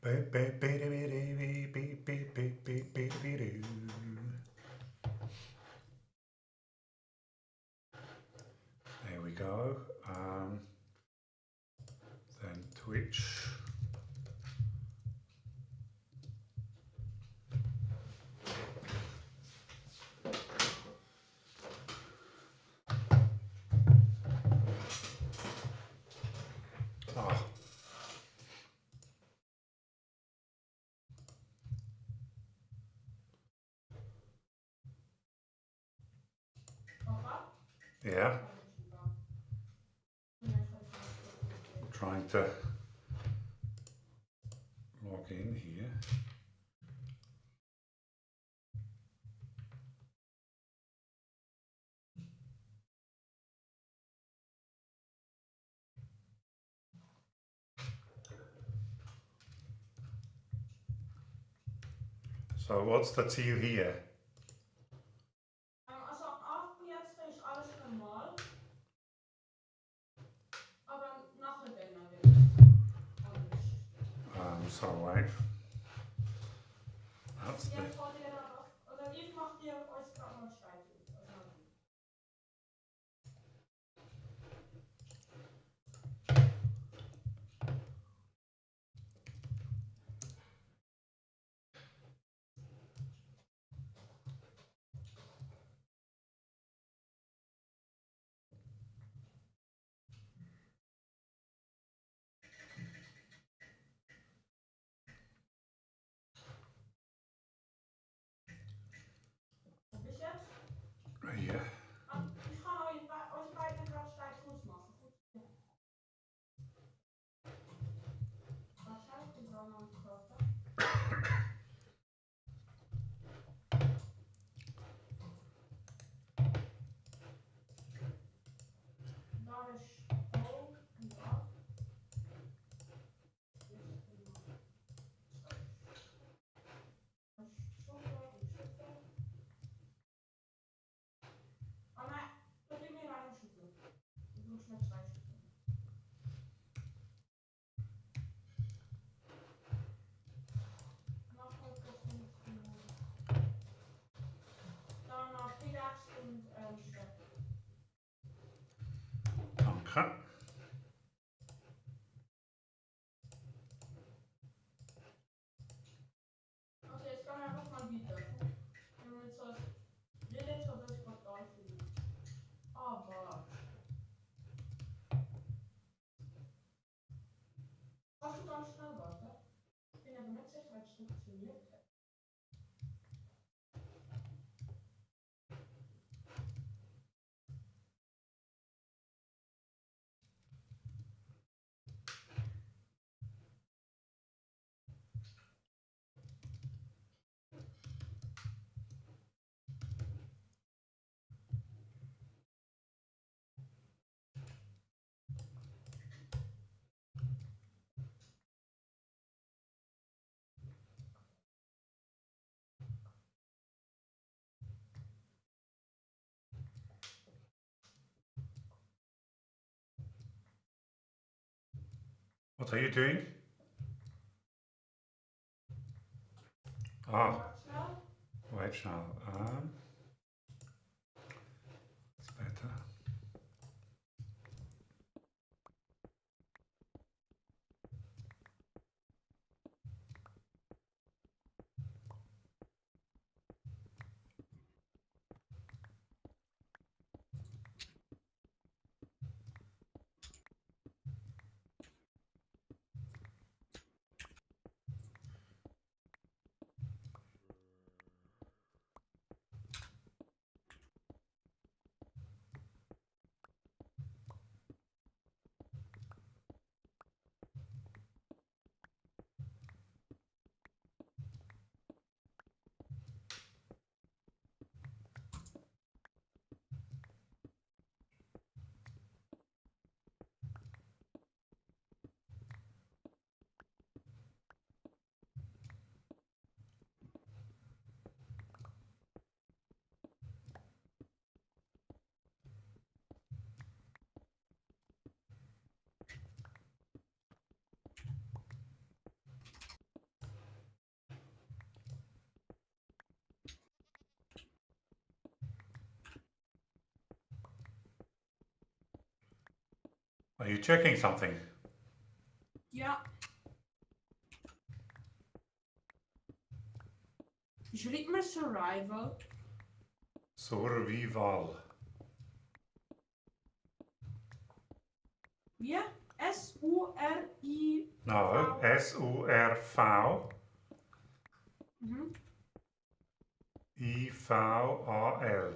There we go. Then Twitch. Oh. Yeah. I'm trying to log in here. So what's the Ziel hier? Also ab jetzt ist alles normal. Aber nachher dann wird es anders. So wait. That's the... Jetzt wollt ihr aber, oder ich mache dir euch gerade mal Stein. Wo bist du jetzt? Hier. Ich kann euch beiden gerade Stein kurz machen. Wahrscheinlich bin ich auch noch am Körper. Da ist Ball und da. Oh nein, da gib mir eine Schüssel. Du brauchst nicht 2 Schüsseln. Dann noch Pickaxe und Stöcke. Danke. Also jetzt kann man einfach mal weiter. Wenn man jetzt so redet, so das Portal finden. Aber... Kannst du ganz schnell warten? Ich bin aber nicht sicher, ob es funktioniert hat. What are you doing? Ah, wait schnell. That's better. Are you checking something? Ja. Schreib mir Survival. Survival. Wie? S-U-R-I. No, S-U-R-V. Mhm. I-V-A-L.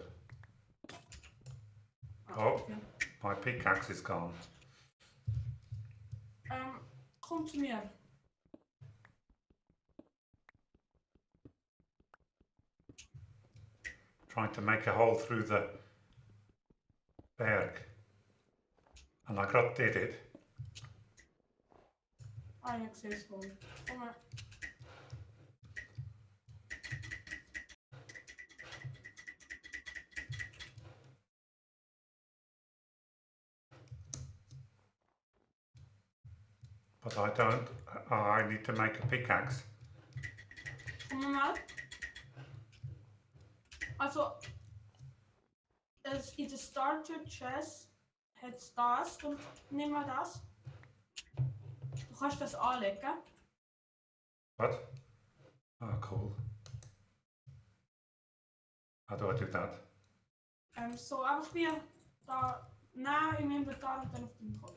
Ah, Oh, okay. my pickaxe is gone. Komm zu mir. Trying to make a hole through the berg. And I did it. Ah, ja, ich sehe es wohl. Komm mal. But I don't. I need to make a pickaxe. Komm mal. Also, in der Starter Chest hat es das und nimm mal das. Du kannst das anlegen. What? Oh, cool. How do I do that? So einfach wie da nehmen im Inventar und dann auf den Kopf.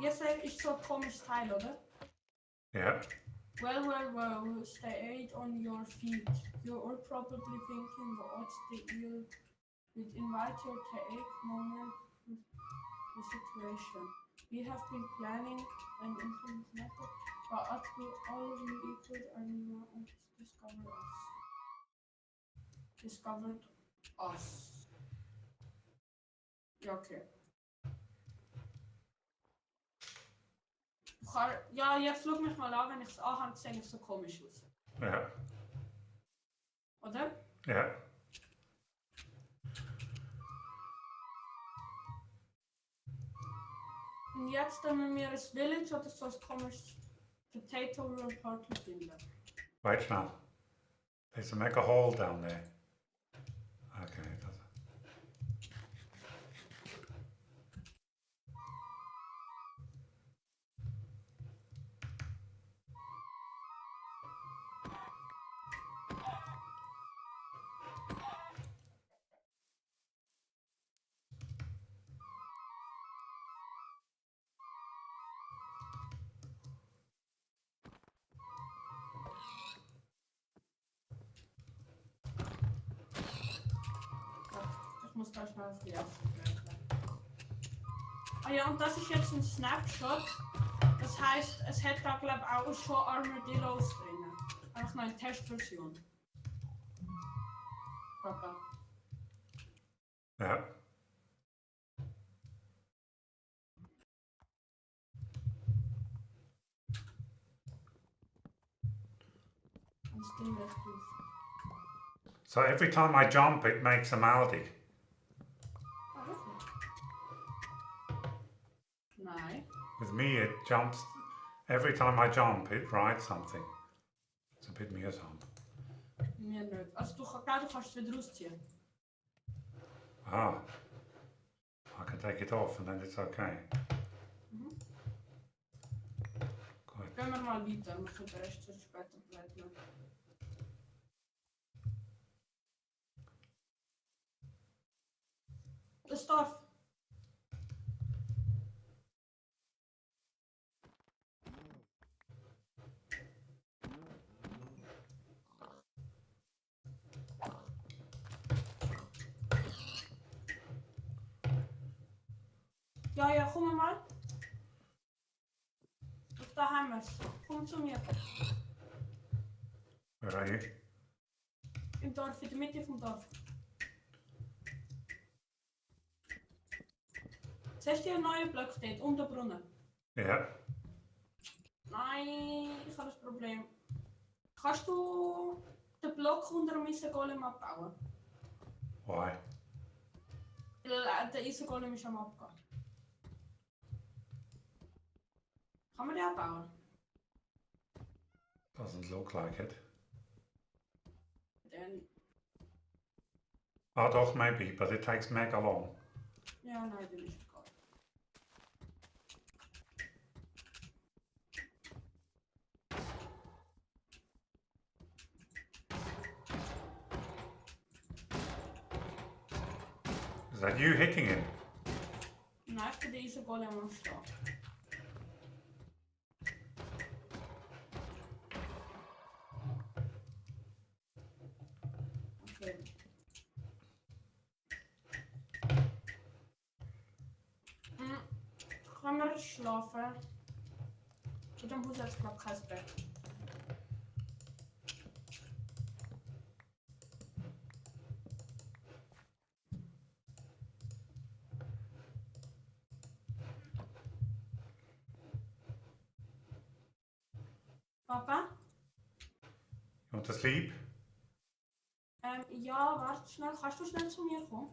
Jetzt ist so ein komisches Teil, oder? Yeah. Well, stay on your feet. You're probably thinking what's the deal with invite your take moment the situation. We have been planning an infinite method, but we all equal and discovered us. Ja, okay. Ja, jetzt schau mich mal an, wenn ich es anhabe, sehe ich so komisch aus. Yeah. Oder? Yeah. Und jetzt müssen wir ein Village oder so ein komisches Potato Party finden. Wait now. There's a mega hole down there. Okay. Ich muss da schnell auf die erste Seite. Ah ja, und das ist jetzt ein Snapshot. Das heißt, es hat da glaube ich auch schon Armadillos drin. Einfach noch eine Testversion. Papa. Yeah. Das Ding recht gut. So every time I jump, it makes a melody. Ah, wirklich? Nein. With me, it jumps. Every time I jump, it writes something. It's a bit mühsam. Mir nicht. Also du kannst es wieder rausziehen. Ah. I can take it off and then it's okay. Mhm. Good. Gehen wir mal weiter, wir können den Rest später blättern. Das Dorf. Ja, komm mal. Da haben wir es. Komm zu mir. Where are you? Im Dorf, in der Mitte vom Dorf. Siehst du einen neuen Block dort, um den Brunnen? Yeah. Nein, ich habe ein Problem. Kannst du den Block unter dem Eisengolem abbauen? Why? Der Eisengolem ist am Abgehen. Kann man den abbauen? Doesn't look like it. Dann. Oh, doch, maybe, but it takes mega long. Ja, nein, bin ich egal. Is that you hitting him? Nein, ich bin dieser Golem am Start. Okay. Können wir schlafen? In dem Haus hat es glaube ich kein Bett. Papa? You want to sleep? Ja, warte schnell. Kannst du schnell zu mir kommen?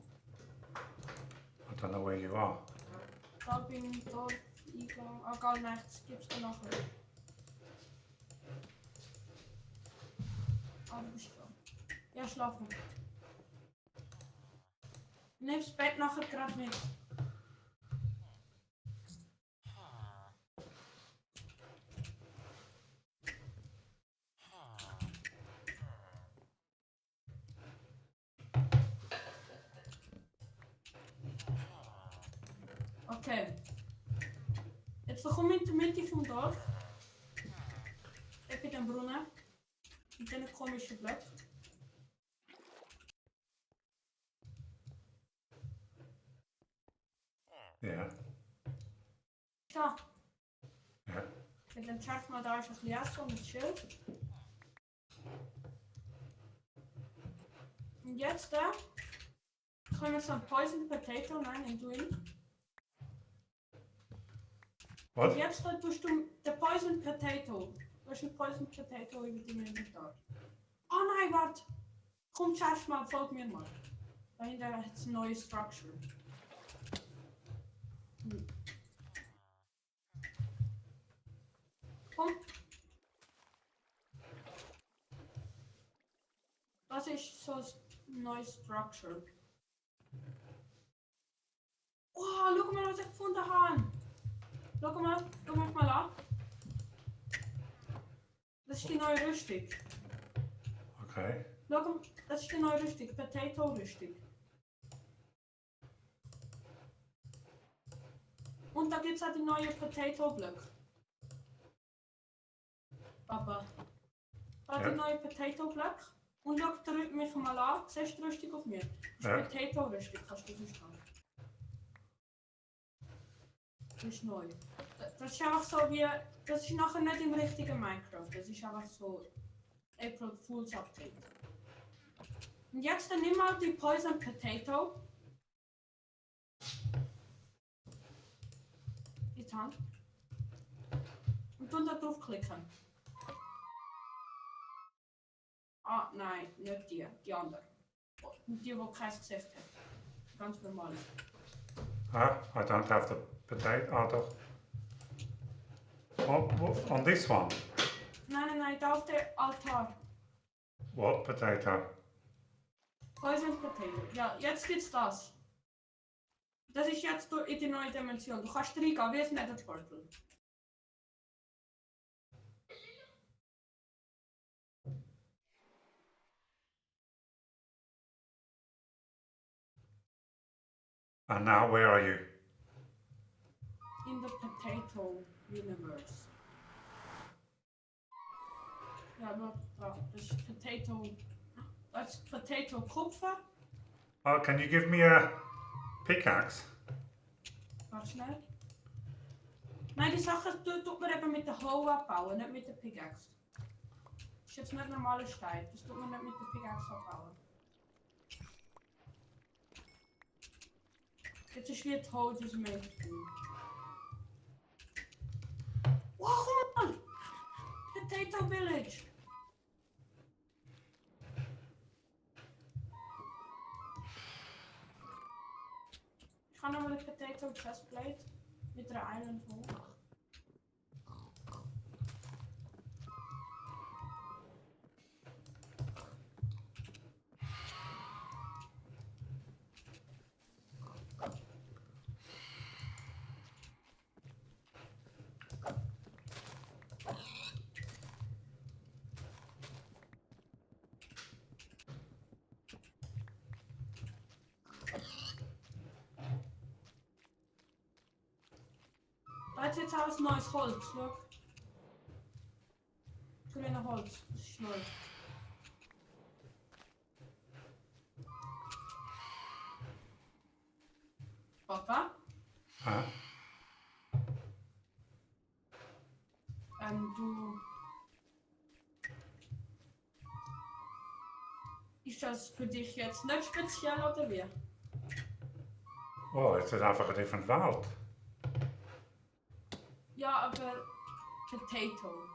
I don't know where you are. Da bin ich dort eingegangen. Ah, gar nichts. Gibt's da nachher. Ah, du bist da. Ja, schlafen. Nimm das Bett nachher gerade mit. Okay. Jetzt komm in die Mitte vom Dorf. Ich bin am Brunnen. Mit diesen komischen Blöcken. Yeah. Da. Ja. Und dann schafft man da ein bisschen Essen und ein Schild. Und jetzt können wir so ein Poison Potato rein in Doing. What? Und jetzt tust du den Poison Potato. Du hast ein Poison Potato über deinem Inventar. Oh nein, warte! Komm, zuerst mal, folg mir mal. Dahinter hat es eine neue Structure. Komm! Das ist so ein neues Structure. Oh, schau mal, was ich gefunden habe! Schau mich mal an. Das ist die neue Rüstung. Okay. Schau, das ist die neue Rüstung, Potato-Rüstung. Und da gibt es auch die neue Potato-Blöcke. Papa. Da Ja. die neue Potato-Blöcke. Und schau mich mal an. Siehst du die Rüstung auf mir? Das ist Ja. Potato-Rüstung, kannst du sonst haben. Das ist neu. Das ist einfach so wie. Das ist nachher nicht im richtigen Minecraft. Das ist einfach so April Fool's Update. Und jetzt dann nimm mal die Poison Potato. In die Hand. Und dann da drauf klicken. Ah, nein, nicht die. Die andere. Die kein Gesicht hat. Ganz normal. Ah, I don't have the potato. Ah, doch. On this one? Nein, da auf der Altar. What potato? Poison Potato. Ja, jetzt gibt's das. Das ist jetzt in die neue Dimension. Du kannst reingehen, wie es Nether Portal. And now where are you? In the Potato Universe. Ja, nur da. Das ist Potato. Das ist Potato Kupfer. Oh, can you give me a pickaxe? Warte schnell. Nein, die Sache tut man eben mit der Hoe abbauen, nicht mit der Pickaxe. Das ist jetzt nicht normaler Stein. Das tut man nicht mit der Pickaxe abbauen. Jetzt ist wie die Hoe, die ist made. Wow, guck mal! Potato Village! Ich habe nochmal eine Potato Chestplate mit einer Island Hole. hat jetzt alles neues Holz, schau. Grüne Holz, das ist neu. Papa? Du... Ist das für dich jetzt nicht speziell oder wie? Oh, it's einfach a different Welt. Ja, aber Potato.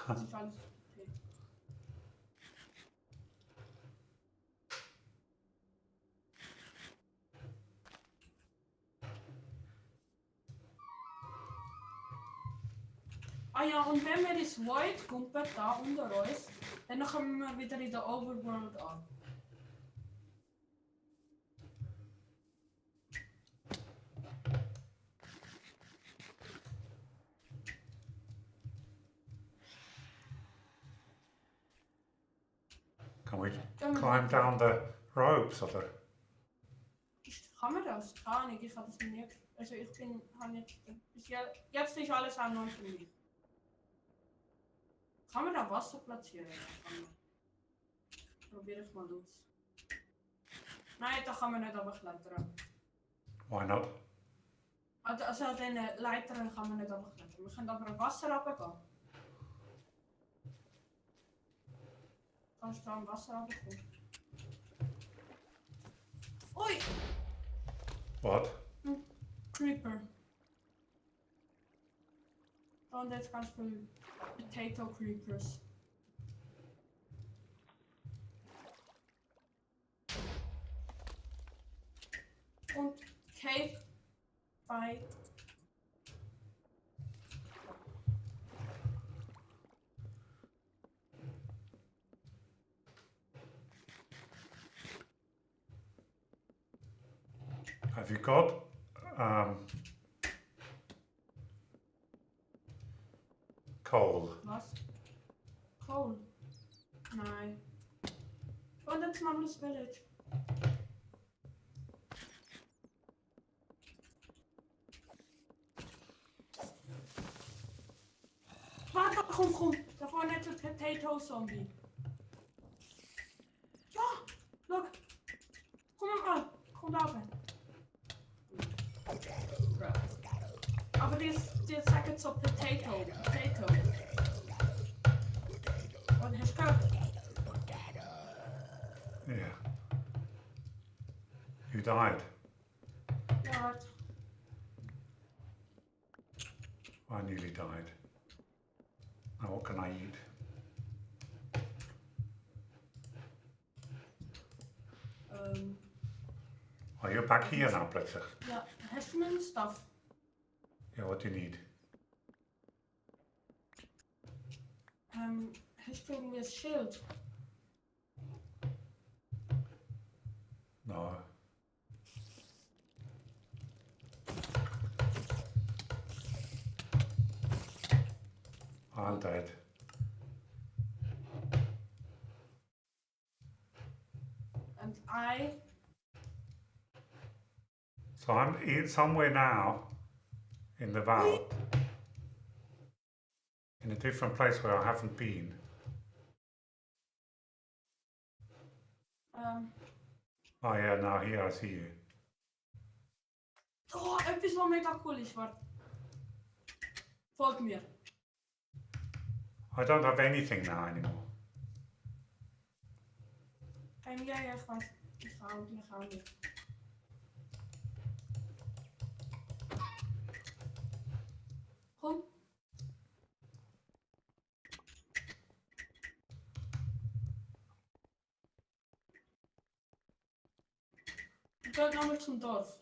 Das ist alles Potato. Ah ja, und wenn wir ins Void kumpen, da unter uns, dann kommen wir wieder in der Overworld an. Can we climb down the ropes oder? Kann man das? Keine Ahnung, ich habe das noch nie. Also ich bin, jetzt ist alles auch neu für mich. Kann man da Wasser platzieren? Probiere ich mal aus. Nein, da kann man nicht runterklettern. Why not? Also an diesen Leitern kann man nicht runterklettern. Wir können aber an Wasser runtergehen. Kannst du am Wasser runterkommen? Ui! What? Creeper. Und jetzt ganz viele Potato Creepers. Und Cave bei Have you got coal? was? Coal? Nein. Und jetzt Mama's Village. Warte, komm. Da vorne ist ein Potato Zombie. Ja, look. Komm mal, komm da oben. Aber die sagen so Potato. Und hast du gehört? Yeah. You died. Ja, warte. I nearly died. Now what can I eat? Oh, you're back here now, plötzlich. Ja, hast du meinen Stuff? Yeah, what do you need? Hast du irgendwie ein Schild? No. I'm dead. And I... So I'm somewhere now in the valley, in a different place where I haven't been. Oh yeah, now here I see you. Oh, etwas, was mega cool ist, warte. Folg mir. I don't have anything now anymore. Ja, ich weiß. Ich auch nicht. Komm. Ich gehe nochmal zum Dorf.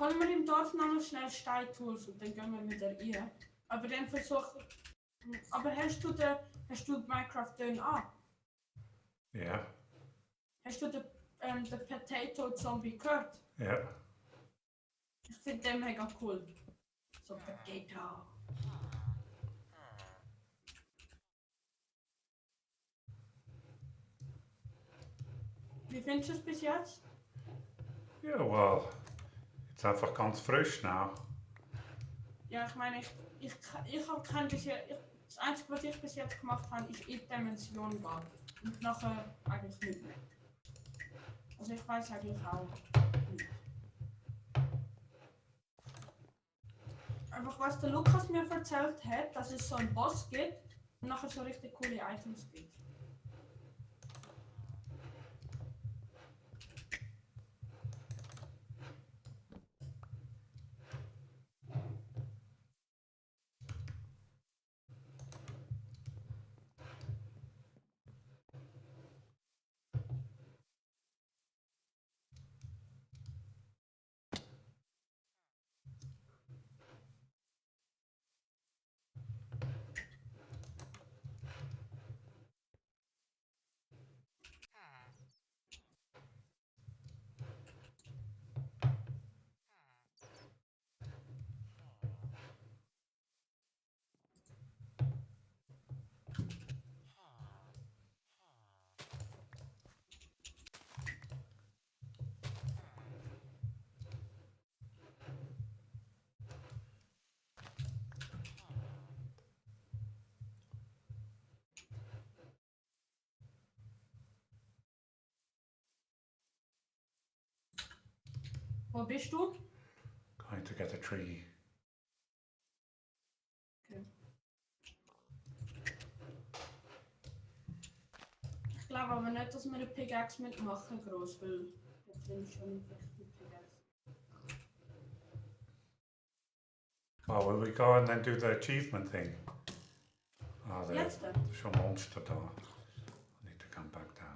Holen wir im Dorf noch mal schnell Steintools und dann gehen wir wieder rein. Aber dann Aber hast du Minecraft dann an? Ja. Hast du den Potato Zombie gehört? Ja. Ich finde den mega cool. So Potato. Wie findest du es bis jetzt? Ja, well, jetzt einfach ganz frisch now. Ja, ich meine, ich habe kein bisher. Das Einzige, was ich bis jetzt gemacht habe, ist in Dimension gehen. Und nachher eigentlich nicht mehr. Also ich weiß eigentlich auch nicht. Einfach was der Lukas mir erzählt hat, dass es so einen Boss gibt und nachher so richtig coole Items gibt. Wo bist du? Going to get a tree. Okay. Ich glaube aber nicht, dass wir eine Pickaxe mitmachen, groß, weil da drin ist schon nicht richtig Pickaxe. Oh, will we go and then do the achievement thing? Oh, Jetzt? there's schon Monster da. I need to come back down.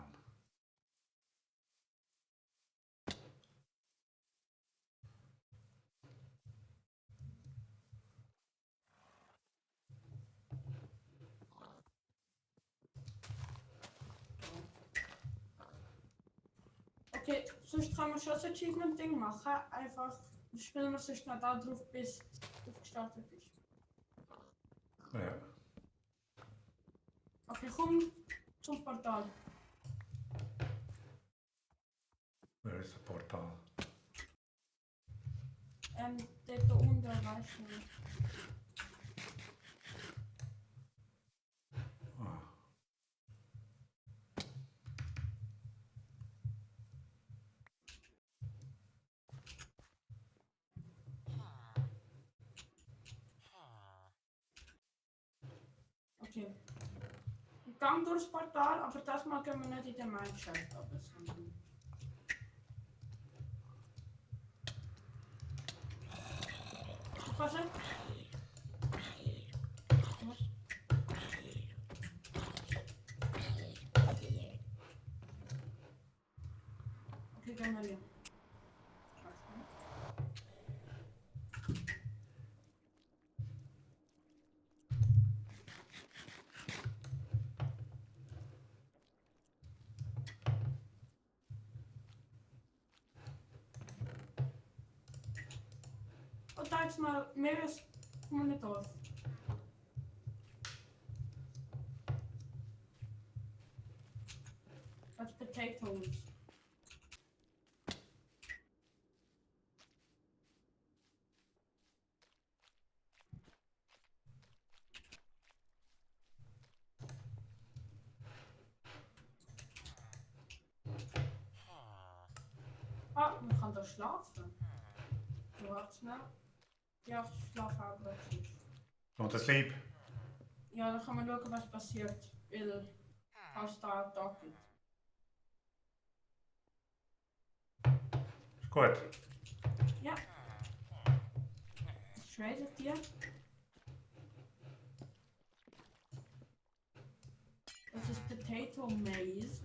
Okay, sonst kann man schon das Achievement-Ding machen. Einfach spielen wir sonst noch da drauf, bis es gestartet ist. Ja. Okay, komm zum Portal. Where is the portal? Dort da unten, weißt du. Oh. Okay. Gang durchs Portal, aber das mal gehen wir nicht in den Mineshaft, aber sondern. Was? Okay, gehen wir hier. Und da jetzt mal mehrere Monitors. Als Potatoes. Ah, man kann da schlafen. So, warte schnell. Ja, ich schlafe auch plötzlich. Want to sleep? Ja, dan gaan we schauen, was passiert, weil als da Tag gibt. Is goed. Ja. Shredded hier. Das ist Potato Maize.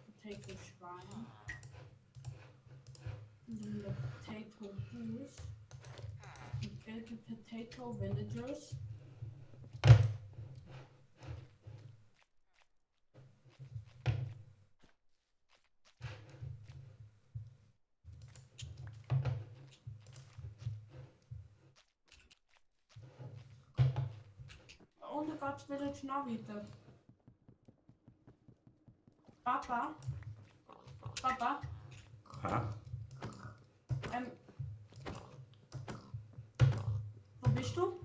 Potato Schwein. The potato booth. Get the potato villagers. Und da geht's Village noch weiter. Papa? Papa? Ja? Wo bist du?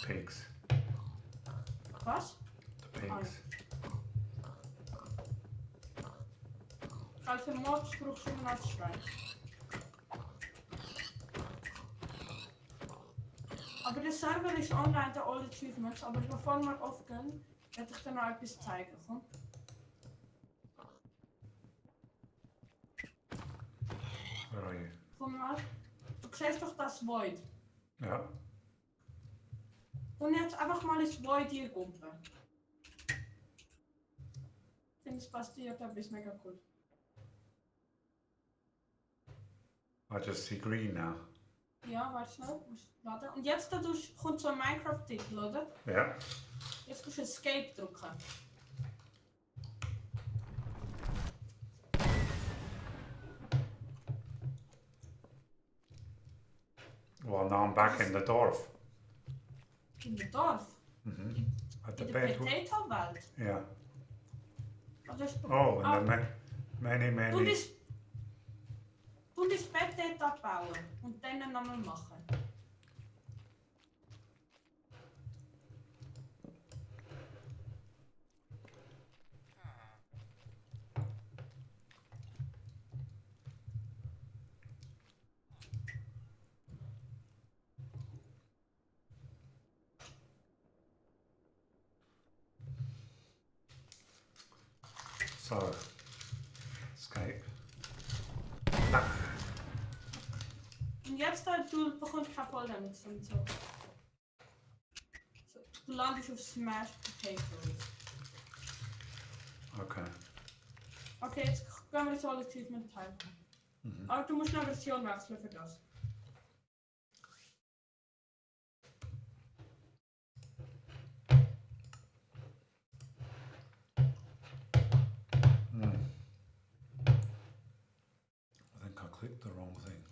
Pigs. Was? The pigs. Also Mobs brauchst du immer als Schwein. Aber der Server ist online, der All Achievements, aber bevor wir aufgehen, werde ich dir noch etwas zeigen. Komm. Where are you? Komm mal. Du siehst doch das Void. Ja. Und jetzt einfach mal ins Void hier gucken. Ich finde es passiert, aber ist mega cool. I just see green now. Ja, warte schnell, muss laden. Und jetzt da kommt so ein Minecraft-Titel, oder? Ja. Jetzt musst du Escape drücken. Well, now I'm back in the Dorf. In der Dorf? At In the der pet. Potato-Welt? Yeah. Also ist, Oh, and the many. du das Bett dort abbauen und dann nochmal machen. So, escape. Und jetzt du bekommst kein Volldamage und so. Du landest auf Smash Potatoes. Okay. Okay, jetzt gehen wir das All Achievement teilen. Aber du musst noch eine Version wechseln für das. I think I clicked the wrong thing.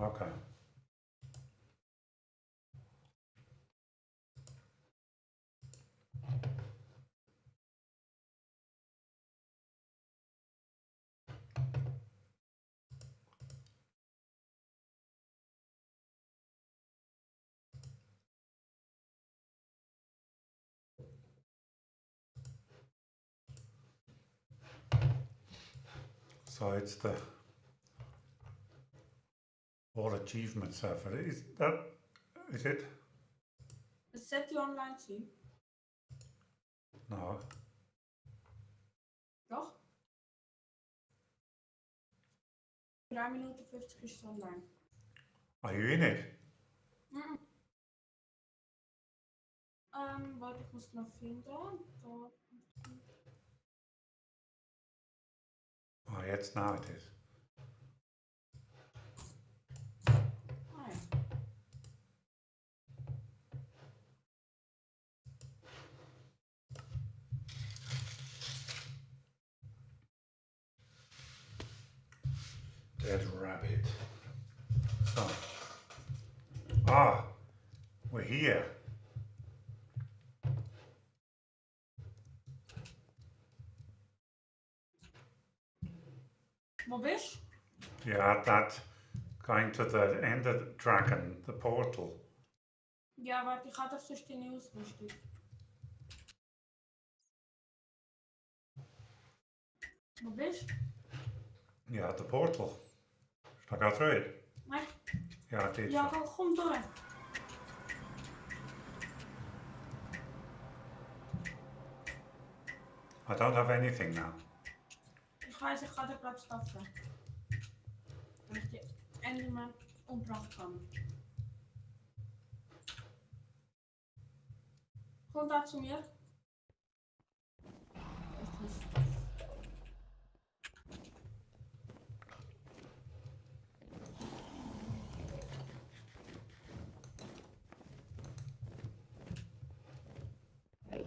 Okay. So it's the all achievement server. Is it? Es sollte online sein. No. Doch? 3 Minuten 50 ist es online. Are you in it? Warte, ich muss noch finden. Da. Oh, yes, now it is. Ah, ja. Dead rabbit. So. We're here. Wo bist du? Yeah, that going to the end of the dragon, the portal. Ja, warte, ich habe das sonst deine Ausrüstung. Wo bist du? Yeah, the portal. Should I go through it? Nein. Yeah, I did. Ja, komm durch. I don't have anything now. Ich Ich weiß, ich kann dir gerade stoppen. Wenn ich die Enderman umgebracht habe. Komm da zu mir.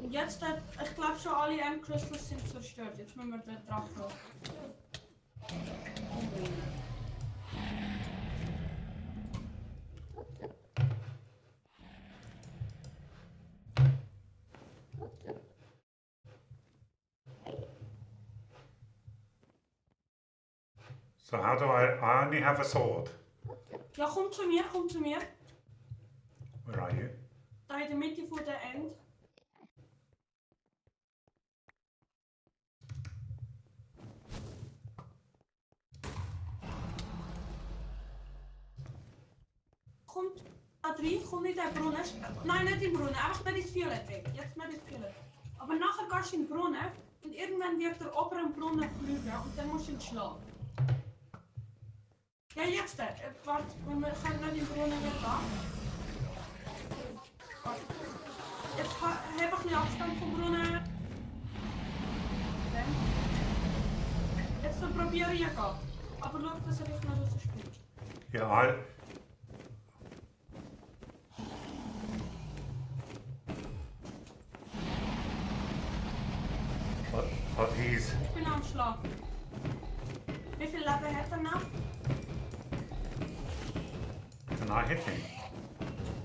Und jetzt, ich glaube schon alle Endcrystals sind zerstört. Jetzt müssen wir den Drachen umbringen. So how do I only have a sword? Ja, komm zu mir, komm zu mir. Where are you? Da in der Mitte von der End. Kommt da rein, komm in den Brunnen. Nein, nicht im Brunnen, einfach nicht ins Violett weg. Jetzt nicht ins Violett. Aber nachher gehst du in den Brunnen und irgendwann wird der obere Brunnen fliegen und dann musst du ihn schlagen. Ja, jetzt. Warte, wir können nicht im Brunnen mehr gehen. Warte. Jetzt habe ich ein bisschen Abstand vom Brunnen. Dann. Jetzt probiere ich gehen. Aber schau, dass er nicht mehr rausspringt. Yeah, but he's... Ich bin am Schlag. Wie viel Leben hat er noch? Can I hit him?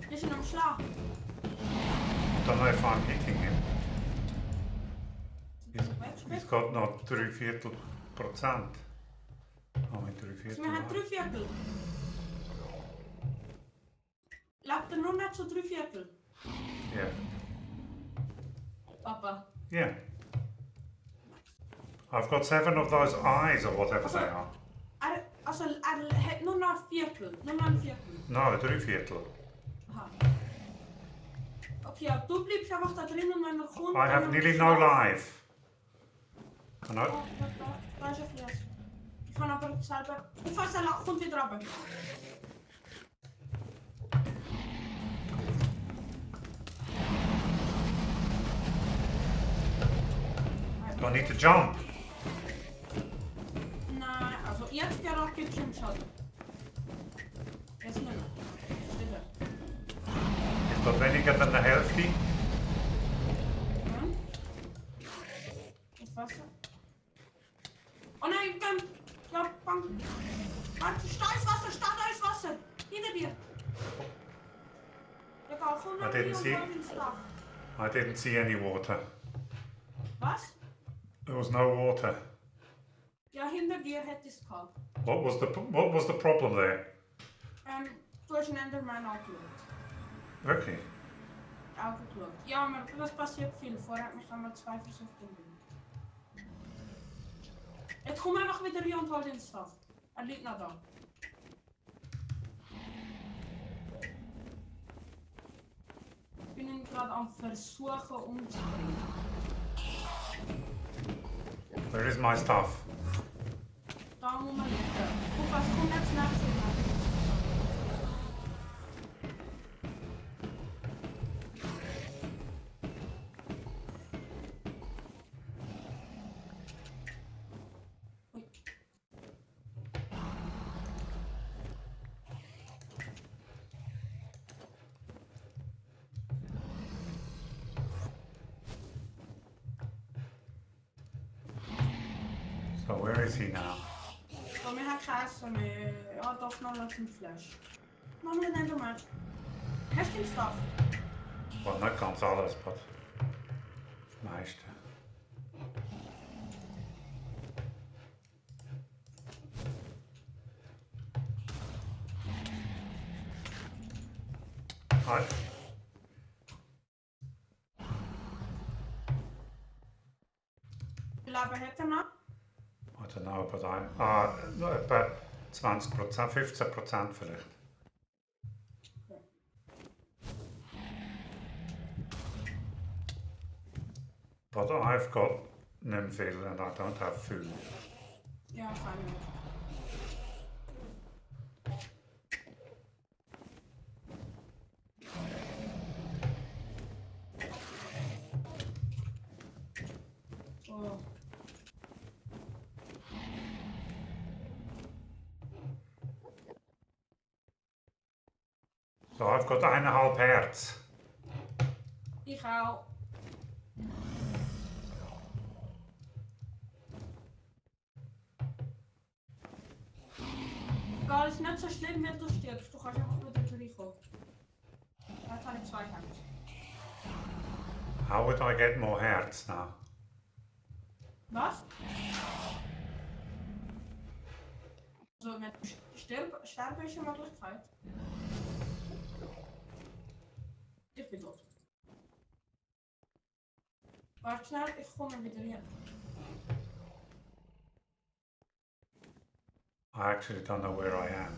Wir sind am Schlag. I don't know if I'm hitting him. He's got not 3/4%. Oh, in 3/4. Wir haben 3/4. Lebt er nur nicht zu 3/4? Yeah. Papa. Yeah. I've got 7 of those eyes or whatever they are. Er hat nur noch ein Viertel. Nur noch ein Viertel. No, 3/4. Aha. Okay, ja, du bleibst einfach da drin und wenn er kommt... I have nearly no life. No? Oh, da ist ein Fleisch. Ich kann aber selber... Falls er kommt wieder runter. Do I need to jump? Nein, also jetzt gerade gibt es einen Schaden. Jetzt nicht mehr. Stille. Is that weniger than the Hälfte? Hm? Das Wasser. Oh nein, dann... Ja, bang. Warte, da ist Wasser, hinter dir. Egal, komm nach I didn't hier und see. komm ins Dach. I didn't see any water. Was? There was no water. Ja, hinter dir hätte ich es gehabt. What was the problem there? Du hast einen Enderman angeschaut. Wirklich? Angeschaut. Ja, aber das passiert viel. Vorher hat mich einmal 2 versucht umzubringen. Jetzt komm einfach wieder hier und hol den Stuff. Er liegt noch da. Ich bin ihn gerade am Versuchen umzubringen. Where is my stuff? Da muss man liegen. Guck, was kommt jetzt nach dir? So where is he now? So, wir haben kein Essen mehr. Ja, doch noch ein Fleisch. Machen wir den Enderman. Hast du den Stuff? Well, not ganz alles, but das meiste. Hi. Wie lange hat er noch? I don't know, but etwa 20%, 15% vielleicht. But I've got nem viel and I don't have food. Ja, kann ich. So. So, I've got 1,5 Herz. Ich auch. Egal, ist nicht so schlimm, wenn du stirbst. Du kannst einfach wieder reinkommen. Jetzt habe ich 2 Herzen. How would I get more Herz now? Was? Also, wenn du sterben ist eine Möglichkeit. Ich bin tot. Warte schnell, ich komme wieder hier. I actually don't know where I am.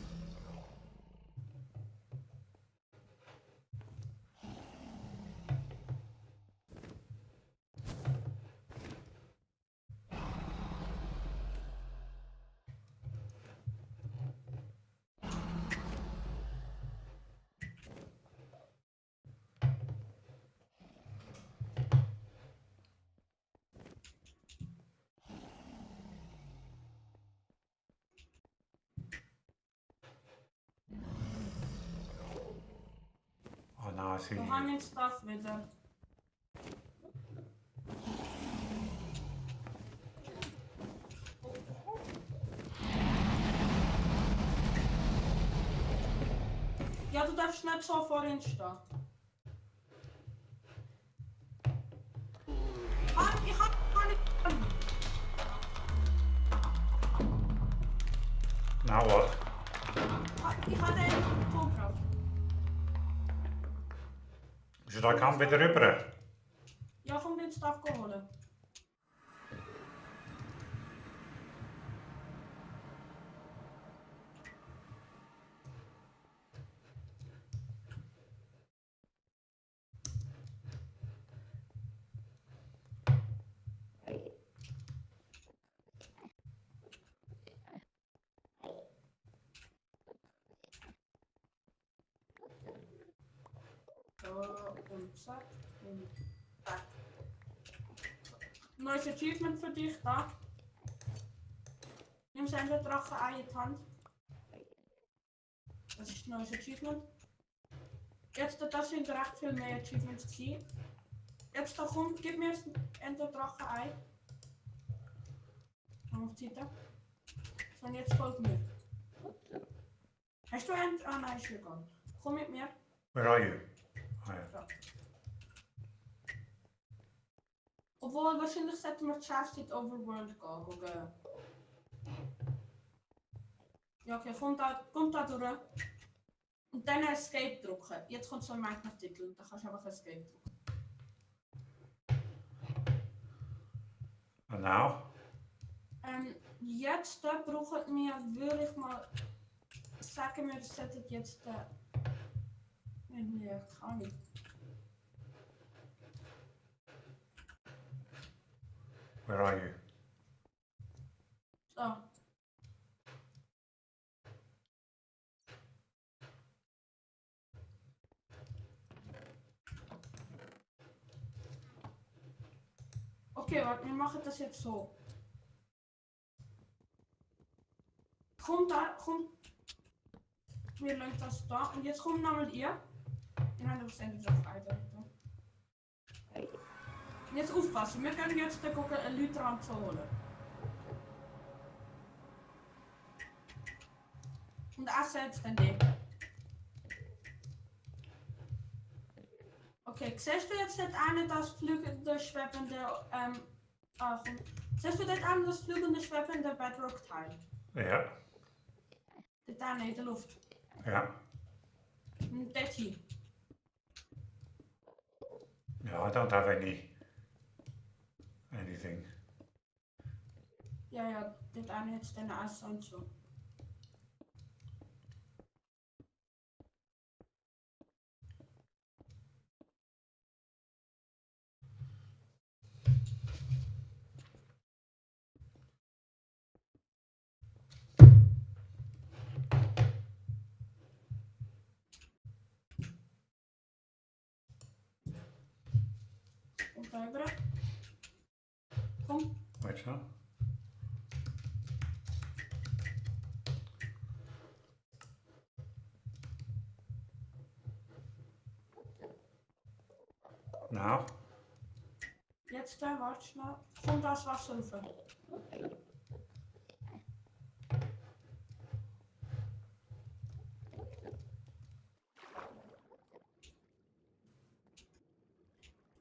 Oh, now I see Wir you. haben den Stuff wieder. Ja, du darfst nicht so vorhin stehen. Ah, ich hab keine. Now what? Ich hatte einen Ton drauf. Should I come wieder rüber? Ja, komm den Stuff holen. So, und zack, und zack. Neues Achievement für dich da. Nimm sein Drachen in die Hand. Das ist ein neues Achievement. Jetzt, das sind recht viel mehr Achievements gewesen. Jetzt da kommt, gib mir ein Drachen ein. Auf die Seite. So, und jetzt folgt mir. Hast du ein... Ah nein, ist egal. Komm mit mir. Where are you? Oh, yeah. Ja. Obwohl, wahrscheinlich sollten wir zuerst in die Overworld gehen. Ja, okay, kommt da durch. Und dann Escape drücken. Jetzt kommt so ein Minecraft-Titel und dann kannst du einfach Escape drücken. And now? Jetzt brauchen wir, würde ich mal sagen, wir sollten jetzt irgendwie, kann nicht. Where are you? So. Okay, warte, wir machen das jetzt so. Kommt. Wir lassen das da. Und jetzt kommt nochmal ihr. Nein, das sind drauf einwählen. Jetzt aufpassen, wir können jetzt gucken, Leute ranzuholen. Und er setzt dann die. Okay, siehst du jetzt dort einen das flügende, schwebende, siehst du dort einen das flügende, schwebende Bedrock-Teil? Yeah. Dort einen in der Luft. Yeah. Und dort hier. Yeah, I don't have anything. Ja, dort einen jetzt den Eis und so. Komm da rüber. Komm. Wait, schon. Now. Jetzt warte schnell. Komm das Wasser rauf.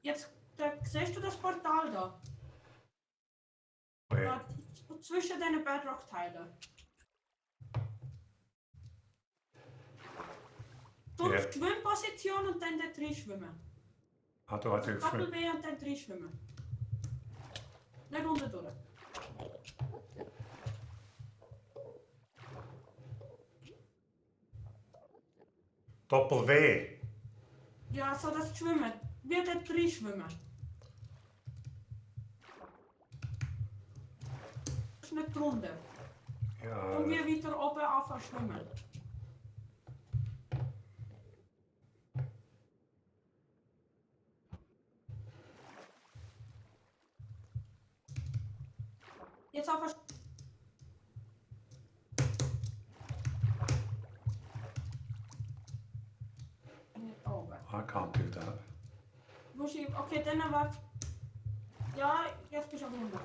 Jetzt siehst du das Portal da? Where? Da zwischen den Bedrock-Teilen. Du Ja. auf die Schwimmposition und dann dort reinschwimmen. How do I do Doppel swim? W und dann reinschwimmen. Nicht unten durch. Doppel W. Ja, so das Schwimmen. Wie dort reinschwimmen. Das ist nicht drunter. Ja. Und wir weiter oben anfangen zu schwimmen. Jetzt einfach. Nicht oben. I can't do that. Okay, dann warte. Ja, jetzt bist du aber runter.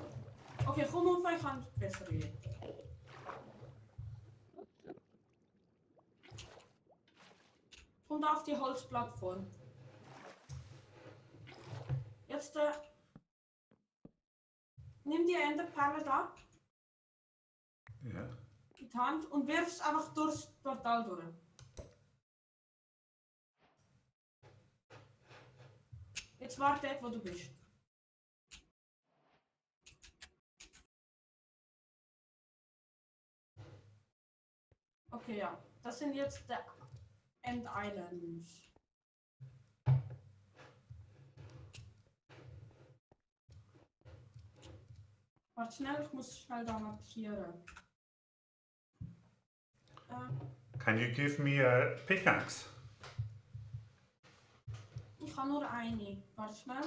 Okay, komm auf, ich kann besser reden. Komm da auf die Holzplattform. Jetzt nimm die Enderperle da Ja. in die Hand und wirf es einfach durchs Portal durch. Jetzt warte dort, wo du bist. Okay, ja. Das sind jetzt die End Islands. Warte schnell, ich muss schnell da markieren. Can you give me a pickaxe? Ich habe nur eine. Warte schnell.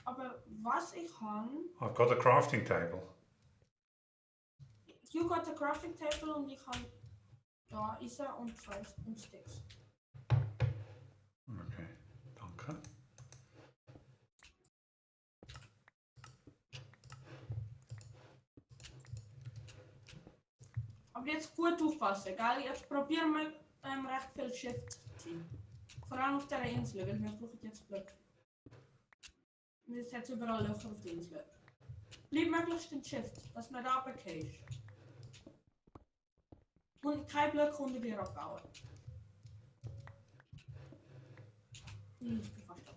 Aber was ich habe. I've got a crafting table. You got a crafting table und ich habe da Eisen und Sticks. Okay, danke. Aber jetzt gut aufpassen, gell? Jetzt probieren wir recht viel Shift zu ziehen. Vor allem auf dieser Insel, weil wir brauchen jetzt Glück. Wir setzen überall Löcher auf die Insel. Bleib möglichst in Shift, dass man da runterfällt. Und kein Blöcke unter dir abbauen. Ich bin fast da.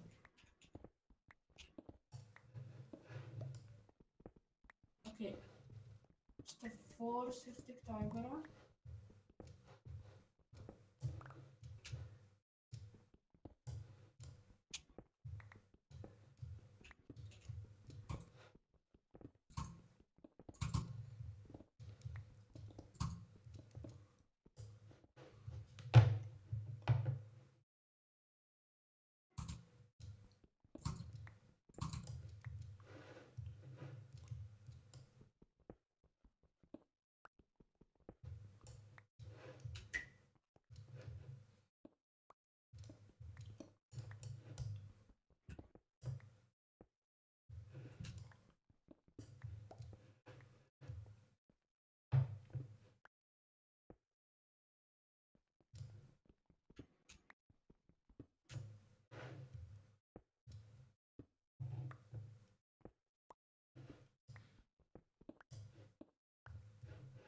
Okay. Jetzt vorsichtig da rüber.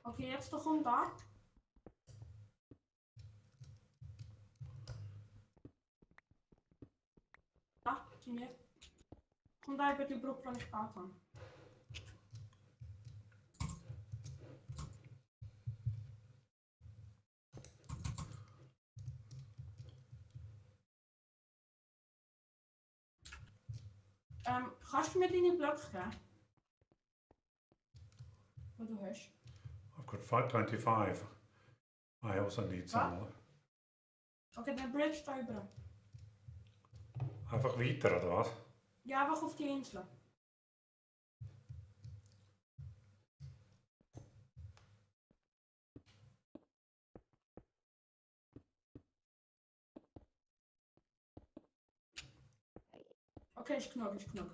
Okay, jetzt doch um da. Da, zu mir. Und da über die Brücke, die ich gebaut habe. Kannst du mir deine Blöcke geben? Die du hast? I've got 525. I also need some more. Okay, dann bridge da rüber. Einfach weiter, oder was? Ja, einfach auf die Insel. Okay, ist genug, ist genug.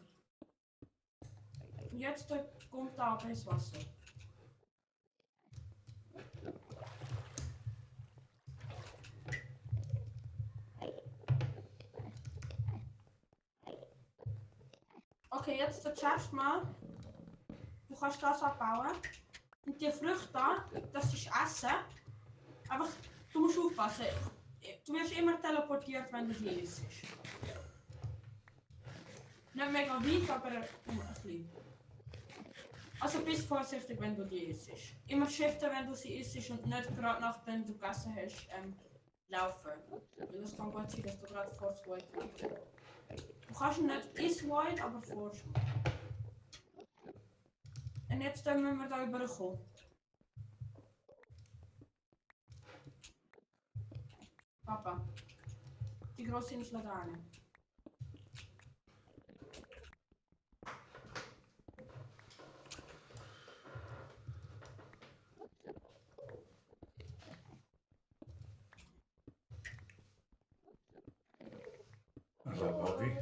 Und jetzt kommt da ins Wasser. Okay, jetzt checkst du mal. Du kannst das abbauen. Und die Früchte da, das ist Essen. Einfach, du musst aufpassen. Du wirst immer teleportiert, wenn du die isst. Nicht mega weit, aber ein bisschen. Also bist vorsichtig, wenn du die isst. Immer shiften, wenn du sie isst und nicht gerade nachdem du gegessen hast, laufen. Weil es kann gut sein, dass du gerade vor das Void kommst. Du kannst nicht ins Void, aber forsch. Und jetzt müssen wir da überkommen. Papa, die grosse Insel da rein. Also, Bobby.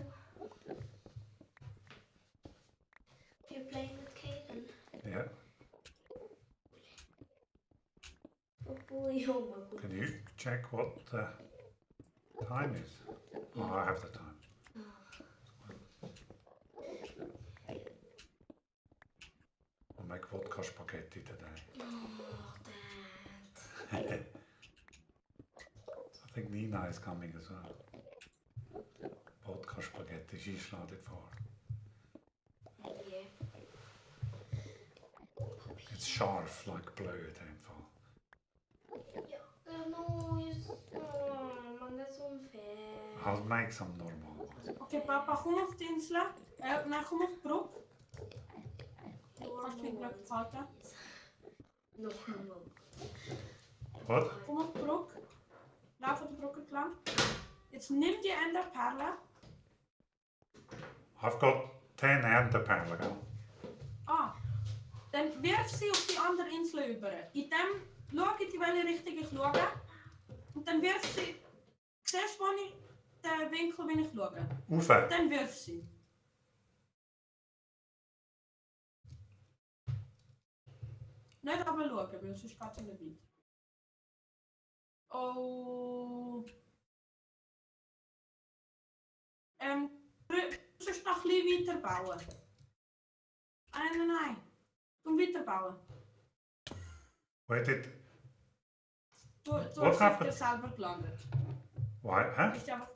You're playing with Kaden. Yeah. Oh boy, oh my god. Can you check what the time is? Oh, I have the time. I'll make vodka spaghetti today. Oh, Dad. I think Nina is coming as well. Vodka spaghetti, she started for. Yeah. It's sharp like blöd einfach. Ja, no, oh man, das ist unfair. I'll make some normal ones. Okay, Papa, komm auf die Insel. Nein, komm auf die Brücke. Kannst du die Brücke halten? Noch einmal. What? Komm auf die Brücke. Lauf auf die Brücke entlang. Jetzt nimm die Enderperle. I've got 10 enderperlen, gell? Ah, dann wirf sie auf die andere Insel über. In dem schau, in welche Richtung ich schaue. Und dann wirf sie. Siehst du, wo ich den Winkel, wenn ich schaue? Rauf. Dann wirf sie. Nicht aber schauen, weil sonst geht sie nicht weit. Oh. Du musst noch ein bisschen weiterbauen. Nein. Du weiterbauen. Where did... Du What hast auf dir happened? selber gelandet. Why? Huh? Ist einfach...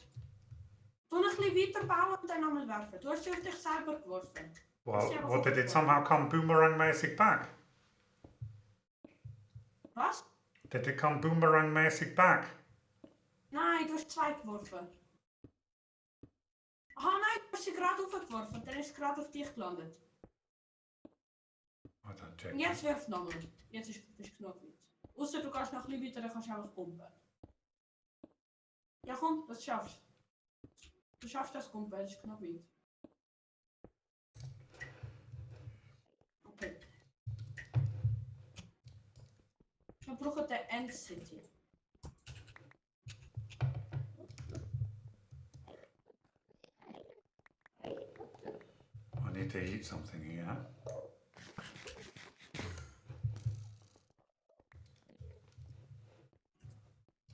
Du noch ein bisschen weiterbauen und dann nochmal werfen. Du hast sie auf dich selber geworfen. Well, what did it somehow come boomerang-mäßig back? Was? Did it come boomerang-mäßig back? Nein, du hast zwei geworfen. Aha, nein, du hast sie gerade aufgeworfen. Dann ist es gerade auf dich gelandet. I don't check. Und jetzt wirf nochmal. Jetzt ist genug weit. Außer du gehst noch ein bisschen weiter, dann kannst du einfach pumpen. Ja komm, das schaffst du. Du schaffst das Pumpen, das ist genug weit. Okay. Wir brauchen den End City. I need to eat something here.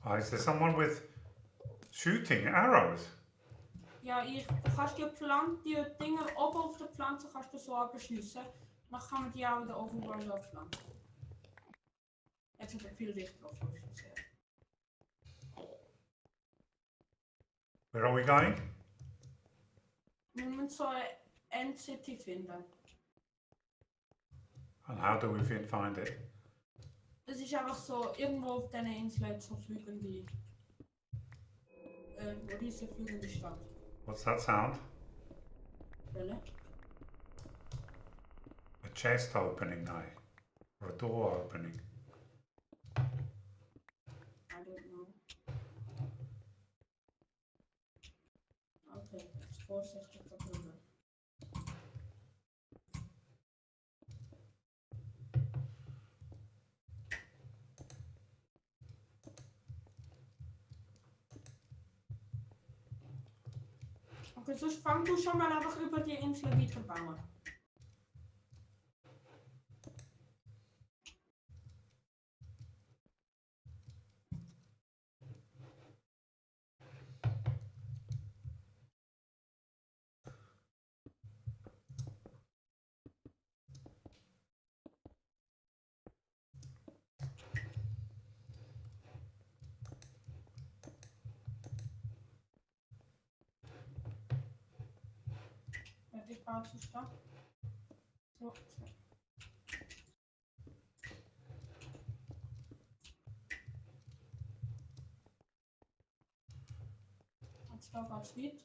Oh, is there someone with shooting arrows? Ja, du kannst die Dinger oben auf der Pflanze kannst du so abschiessen. Dann kann man die auch da oben überall abpflanzen. Jetzt hat er viel Licht drauf. Where are we going? Wir müssen so eine End-City finden. And how do we find it? Es ist einfach so, irgendwo auf diesen Inseln so fliegende... riesige fliegende Stadt. What's that sound? Really? A chest opening now. Or a door opening. I don't know. Okay. vorsichtig darüber. Okay, sonst fang du schon mal einfach über die Insel weiterbauen. Fertig baut zu stark. So, so. Jetzt da geht's weit.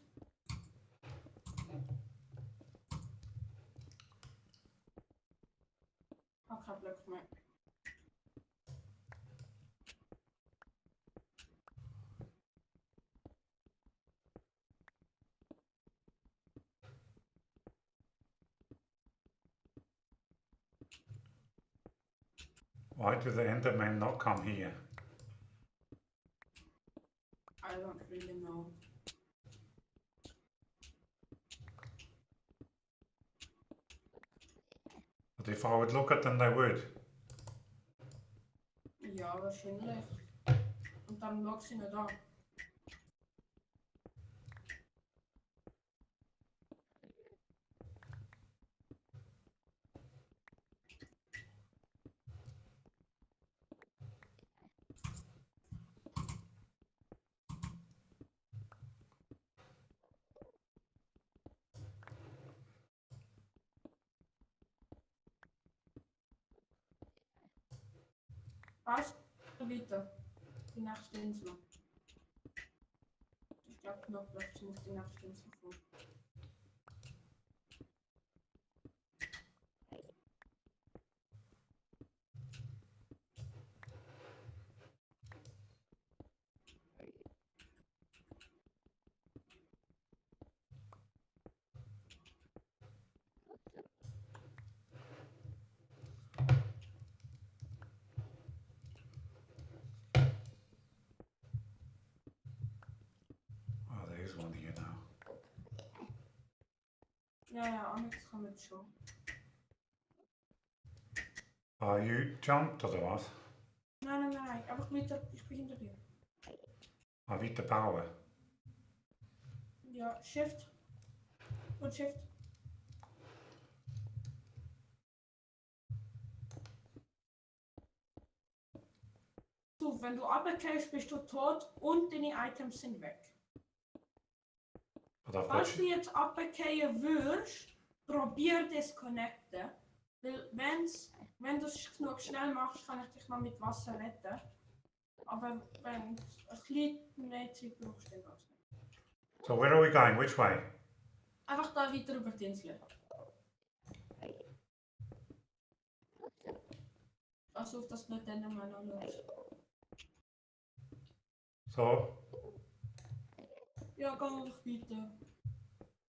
Hab kein Glück mehr. Why do the Endermen not come here? I don't really know. But if I would look at them, they would. Ja, wahrscheinlich. Und dann lag sie nicht da. Was? Weiter. Die nächste Insel. Ich glaube noch Platz auf die nächste Insel vor. Oh, there's one here now. Ja, Onyx kann jetzt schon. Are you jumped oder was? Nein. Einfach weiter. Ich bin hinter dir. Ah, weiterbauen. Ja, Shift. Und Shift. So, wenn du runtergehst, bist du tot und deine Items sind weg. But I've Falls got du jetzt runtergehen würdest, probier disconnecten. Weil wenn du es genug schnell machst, kann ich dich noch mit Wasser retten. Aber wenn du ein bisschen mehr Zeit brauchst, dann geht's nicht. So where are we going? Which way? Einfach da weiter über die Insel. Also auf das nicht dann mal anschaust. So, Ja, geh einfach weiter.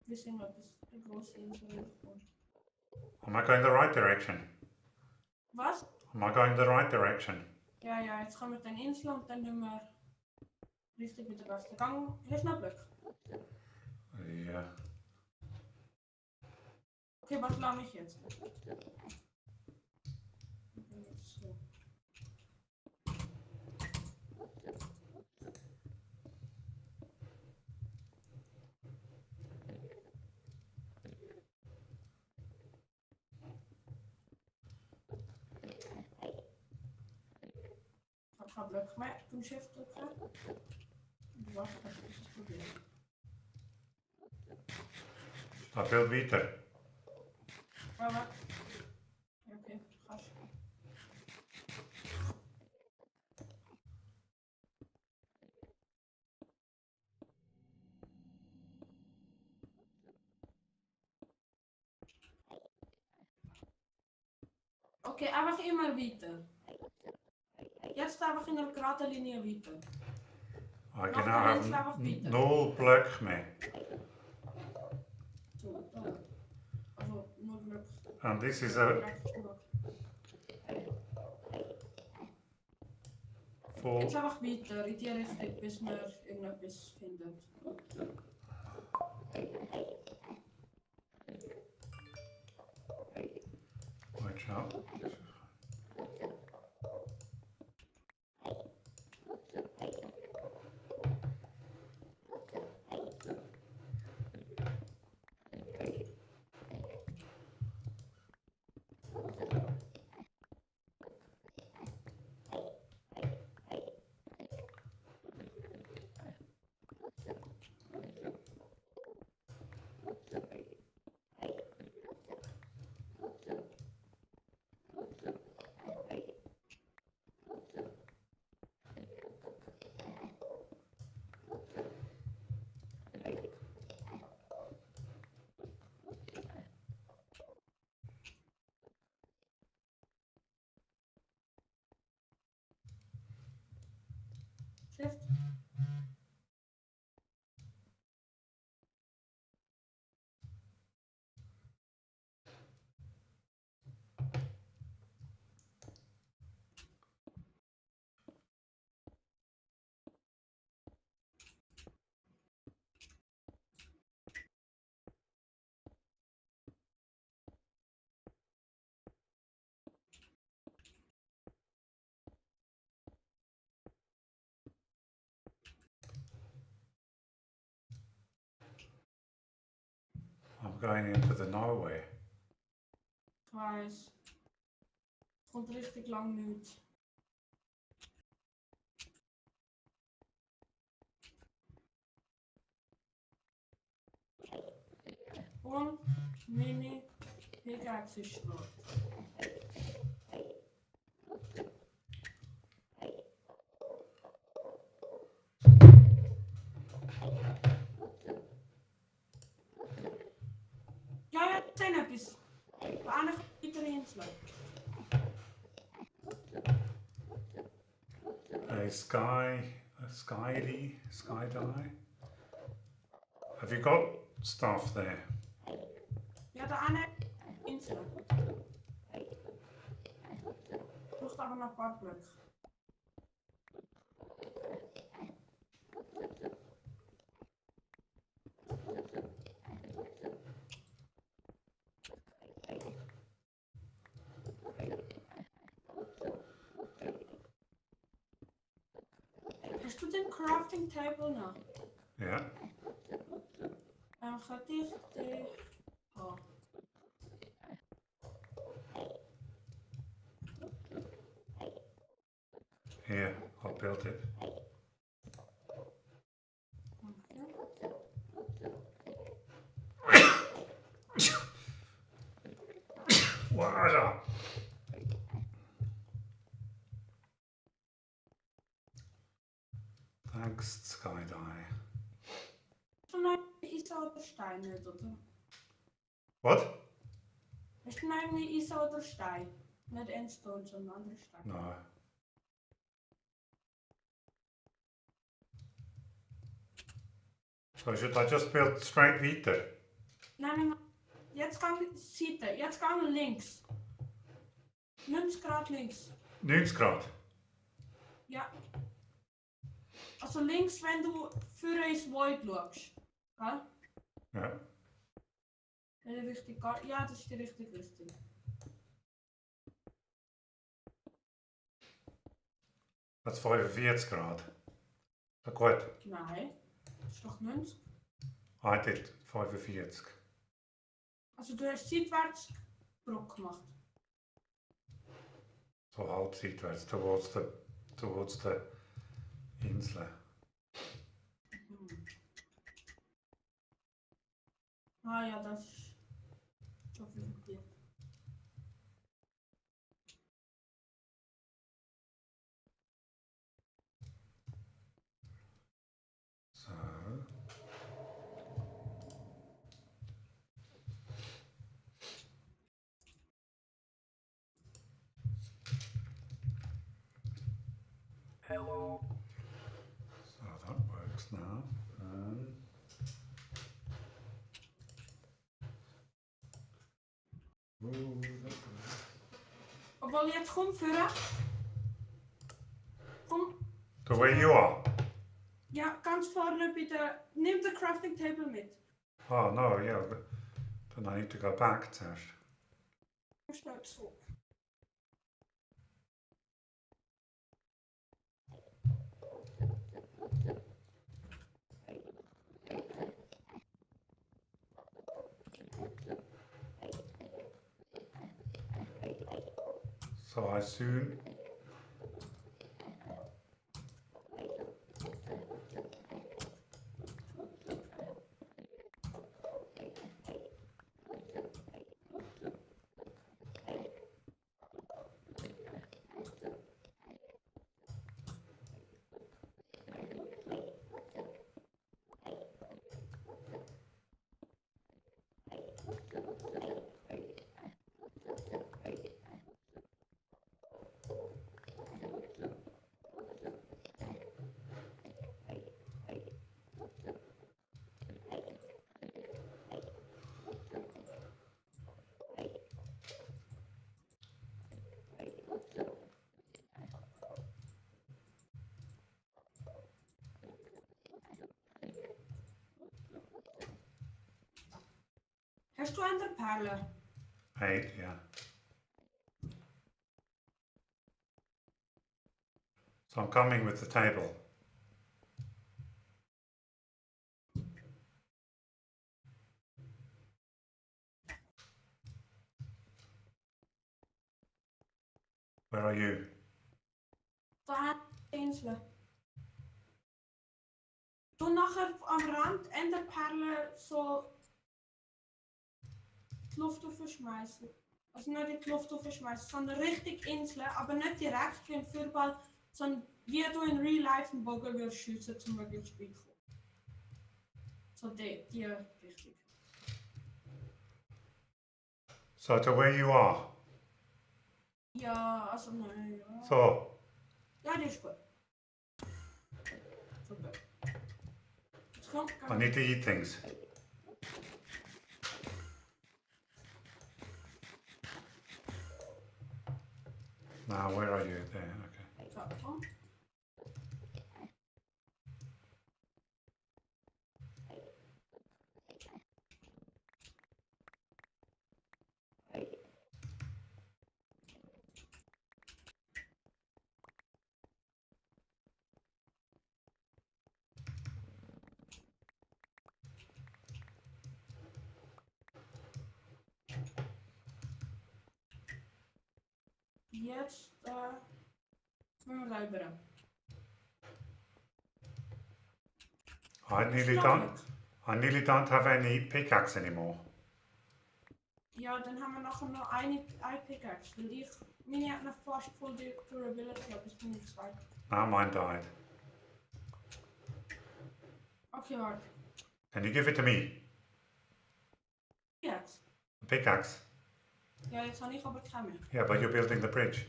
Wir sind noch bis eine große Insel gekommen. am I going the right direction? Was? Am I going the right direction? Ja, jetzt kommen wir dann Insel und dann müssen wir richtig wieder Westen. Gang, hast du noch Glück? Yeah. Okay, was lasse ich jetzt? So. Ich habe kein Glück mehr beim Shift drücken. Und warte, ich das probieren. I build weiter. Ja, warte. Ja, okay, kannst. Okay, einfach immer weiter. Jetzt einfach in einer geraden Linie weiter. I Noch can der now Insel einfach have weiter. null block mehr. And this is a full. Jetzt einfach weiter in die Richtung, bis wir irgendetwas finden. Watch out. Schrift. I'm going into the nowhere. Ich weiss. Kommt richtig lang nichts. Und meine Pickaxe ist schrott. Ja, das ist etwas. Eigentlich weiter hinzuleiten. A sky die. Have you got stuff there? Ja, der eine Insel. Braucht aber noch ein paar Blöcke. Hast du den Crafting Table noch? Yeah. Könnte ich den haben? Here, I built it. Water. Thanks, Skydie. Hast du noch einen Isa oder Stein nicht, oder? What? Hast du noch einen Isa oder Stein? Nicht Endstone, sondern andere Stein. No. So should I just build straight weiter? Nein. Jetzt gang Seite, jetzt gang links. 90 Grad links. 90 Grad? Ja. Also links, wenn du für ins Void schaust. Gell? Ja. Ja, das ist die richtige Richtung. Das ist 45 Grad. Ist das gut? Nein, das ist doch 90. I did 45. Also du hast seitwärts Bruch gemacht. So halb seitwärts, towards the Insel. Ah ja, das ist schon viel. So. Hello. So that works now. Ooh. Mal, jetzt komm führen. Komm. To where you are? Ja, ganz vorne bei der... Nimm den Crafting Table mit. Oh no, yeah, but then I need to go back, Tesh. Schnell zurück. So I soon... Hast du eine Perle? 8, yeah. So I'm coming with the table. Where are you? Da Insel. Du nachher am Rand in der Perle so die Luft aufschmeißen. Also nicht in die Luft aufschmeißen, sondern richtig Insel, aber nicht direkt wie im Fürball, sondern wie du in Real Life einen Bogen würdest schiessen, zum möglichst weit kommen. So die Richtung. So to where you are? Ja, also nein, ja. So, Ja, die ist gut. Super. Jetzt kommt I need to eat things. Now, where are you? There, okay. So, komm. Jetzt müssen wir rüber. I nearly don't have any pickaxe anymore. Ja, dann haben wir nachher noch eine Pickaxe, weil meine hat noch fast voll die Durability, aber ich bin nicht zwei. Now mine died. Okay, warte. Can you give it to me? Jetzt? A pickaxe? Ja, jetzt habe ich aber keine mehr. Yeah, but you're building the bridge.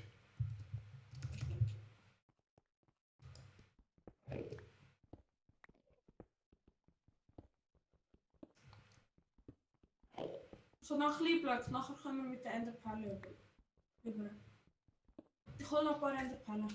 So nach Liebblöcke, nachher können wir mit der Enderperle über. Ich hole noch ein paar Enderperlen.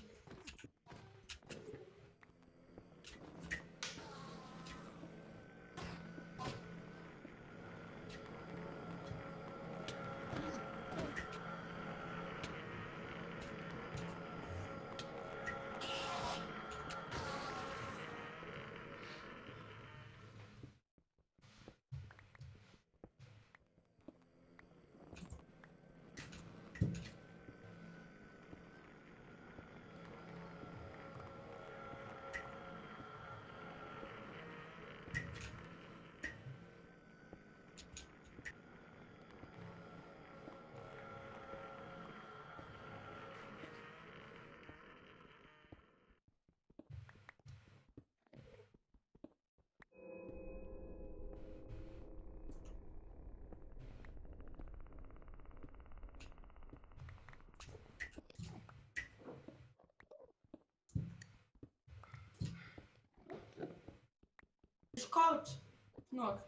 Ist kalt. Genug.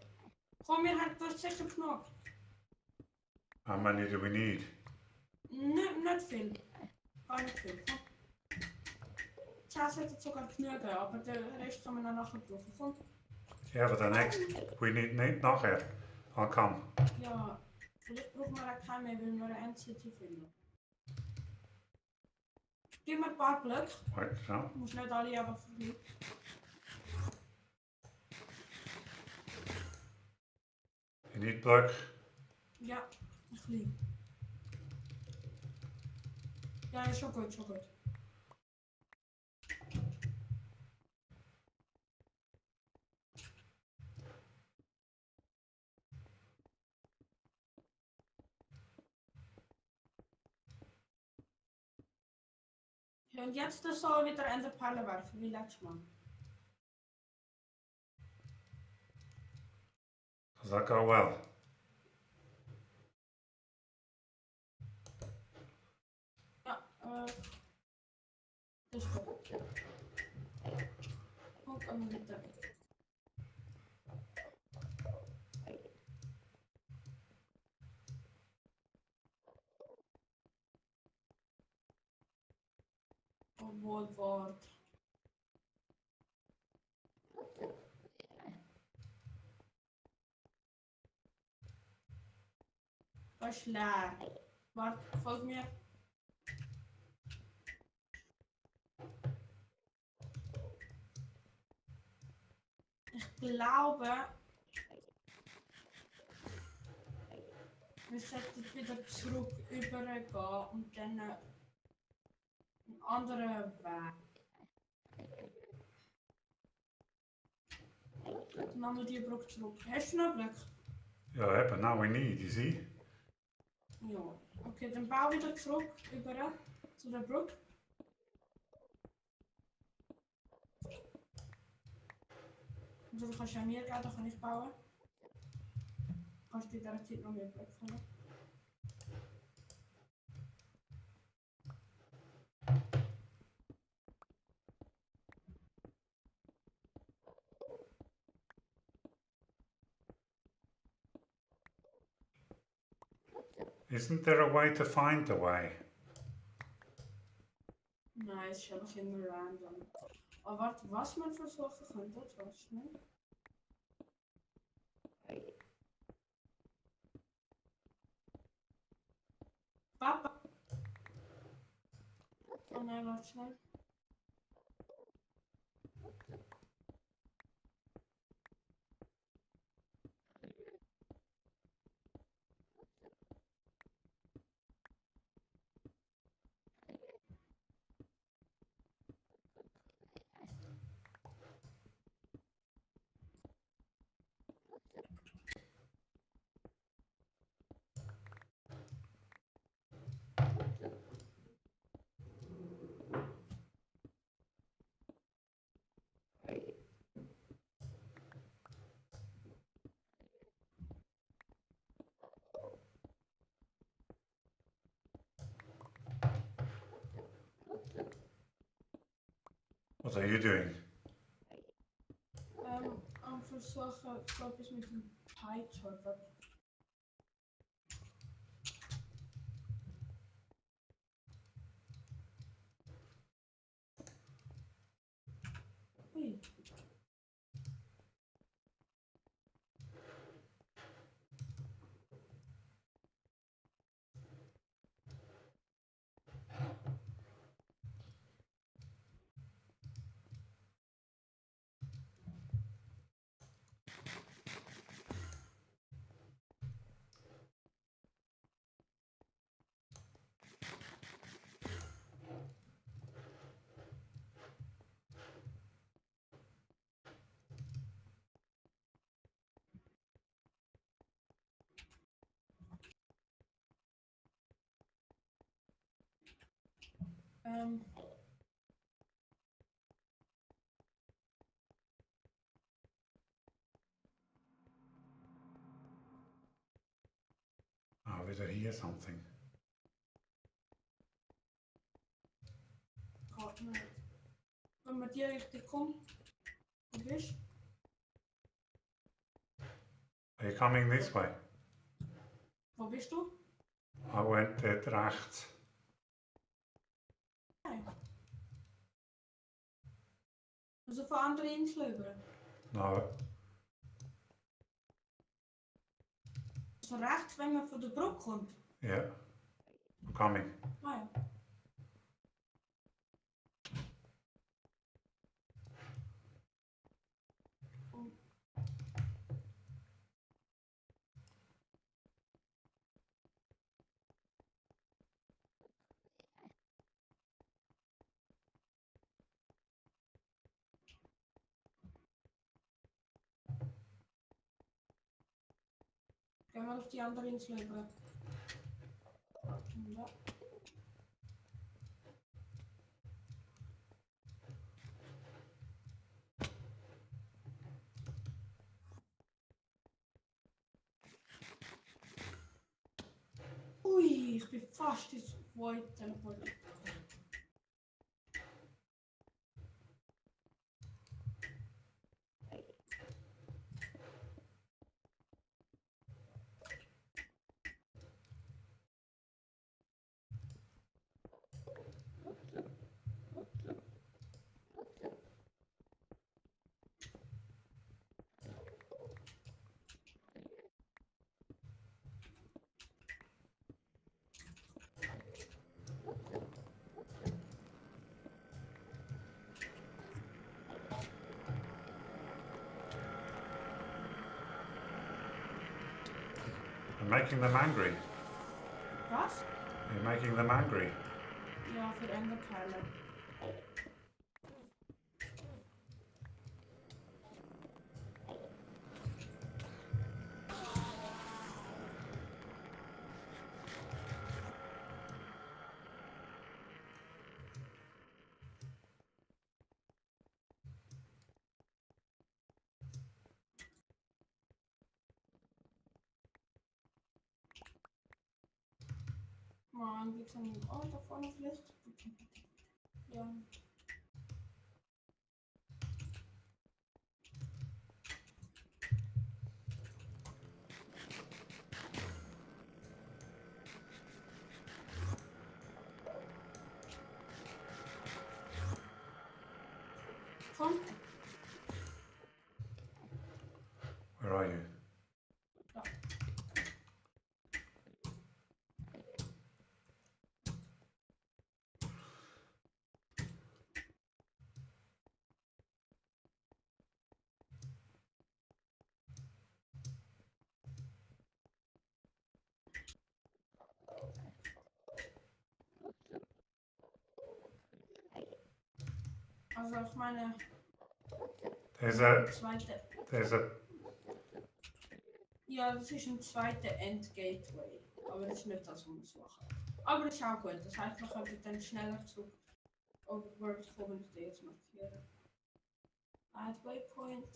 Komm, wir haben das sicher genug. How many do we need? Nicht viel. einen gefunden. 10 sollte sogar genügen, aber den Rest kann man dann nachher brauchen. Komm. Yeah, but the next we need nachher. I'll come. Ja, vielleicht brauchen wir auch keinen mehr, weil wir eine NCT finden. Gib mir ein paar Blöcke. Wait, so. Du musst nicht alle einfach verlieren. You need block. Ja, ein bisschen. Ja, ist schon gut, schon gut. Ja, und jetzt soll wieder in der Perle werfen, wie letztes Mal. Does that go well? Ja, das ist gut. Und einmal bitte. Wohlwort. Das ist leer. Warte, folg mir. Ich glaube, wir sollten wieder zurück übergehen und dann einen anderen Weg. Dann haben wir die Brücke zurück. Hast du noch Glück? Yeah, but now we need, you see? Ja. Okay, dann bau wieder zurück über zu der Brücke. Also du kannst ja mir geben, dann kann ich bauen. Kannst du in dieser Zeit noch mehr Blöcke holen. Isn't there a way to find the way? Nein, es ist einfach immer random. Aber warte, was man versuchen könnte, das weiß ich nicht. Papa! Oh nein, warte schnell. What are you doing? Am versuchen, ich glaube, es mit dem Python. Ui. Oh, wieder hier something. Geht nicht. Wenn man die Richtung kommt, wo bist du? Are you coming this way? Wo bist du? I went dort rechts. Also von anderen Inseln über. No. Also rechts, wenn man von der Brücke kommt. Yeah. I'm coming. Ah ja. Gehen wir auf die andere Insel über. Ja. Ui, ich bin fast ins Void teleportiert. I'm making them angry. Was? You're making them angry. Ja, für Enderperle. Mann, wir können auch da vorne vielleicht. Ja. Komm. Where are you? Ja. Also ich meine, There's a. zweite. There's a. Ja, das ist ein zweiter Endgateway. Aber das ist nicht das, was wir machen. Aber das ist auch gut. Das heißt, wir können dann schneller zurück Overworld kommen und jetzt markieren. Add Waypoint.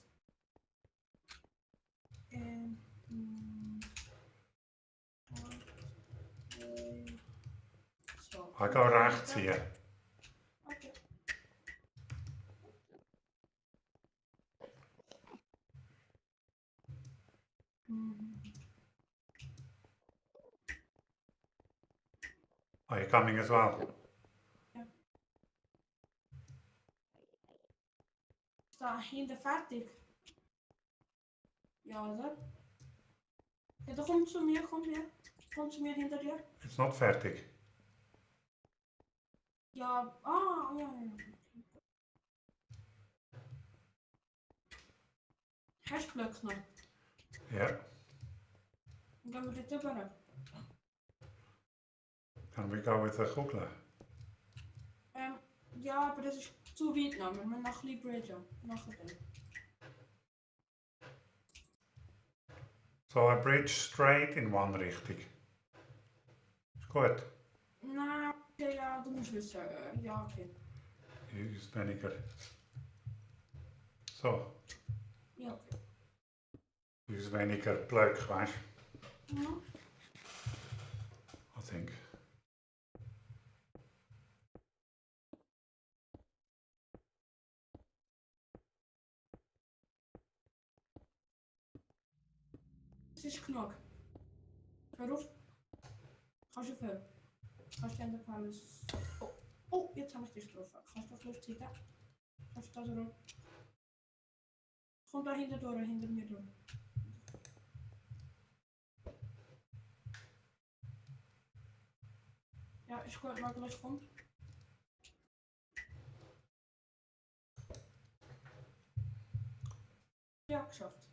So. I go rechts hier. Okay. Are you coming as well? Ja. Ist da hinten fertig? Ja, oder? Ja, dann komm zu mir, komm her. Komm zu mir hinter dir. It's not fertig. Ja, ja. Hast du Blöcke noch? Yeah. Dann gehen wir dort rüber. Can we go with the Kugler? Ja, aber das ist zu weit noch. Wir müssen nach Bridge nachher dann. So a bridge straight in one Richtung. Ist gut. Nein, okay, ja, du musst wissen. Ja, okay. Ist weniger. So. Ja, okay. Ist weniger Blöcke, weißt du? Ja. I think. Es ist genug. Hör auf. Kannst du aufhören. Kannst du in der Palace. Oh. Oh, jetzt habe ich dich getroffen. Kannst du das losziehen? Kannst du das so? Komm da hinter durch, hinter mir durch. Ja, ist gut, mal gleich kommen. Ja, geschafft.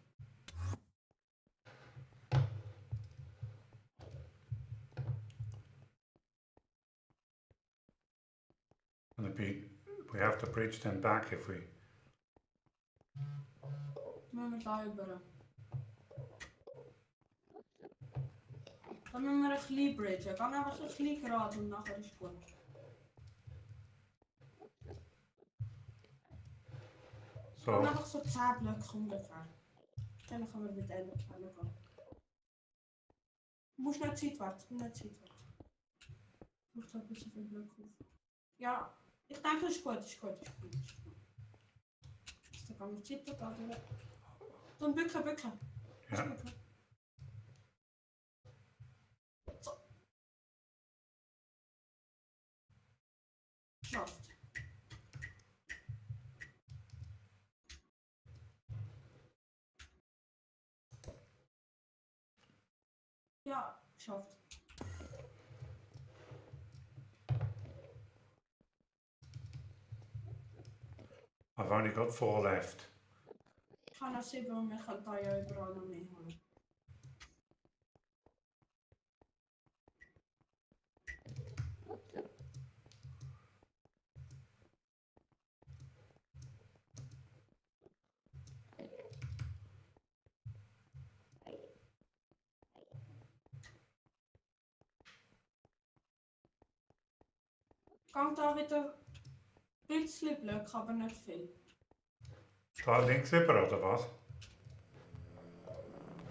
And we have to bridge them back if we. Müssen wir da über. Dann müssen wir ein bisschen bridgen. Dann einfach so ein bisschen gerade und nachher ist gut. So, Dann einfach so 10 Blöcke ungefähr. Dann können wir mit denen gehen. Du musst nicht Zeit warten, nicht Zeit warten. Du musst halt ein bisschen viel Blöcke auf. Ja, ich denke, das ist gut, ist gut, ist gut. Ist gut. Dann kann man Zeit da durch. Dann bücken, bücken. ja. Bücken. So. Geschafft. Ja, geschafft. I've only got 4 left. Ich habe noch 7 und wir können da ja überall noch mehr holen. Gang da wieder ein bisschen Blöcke, aber nicht viel. Da links über, oder was?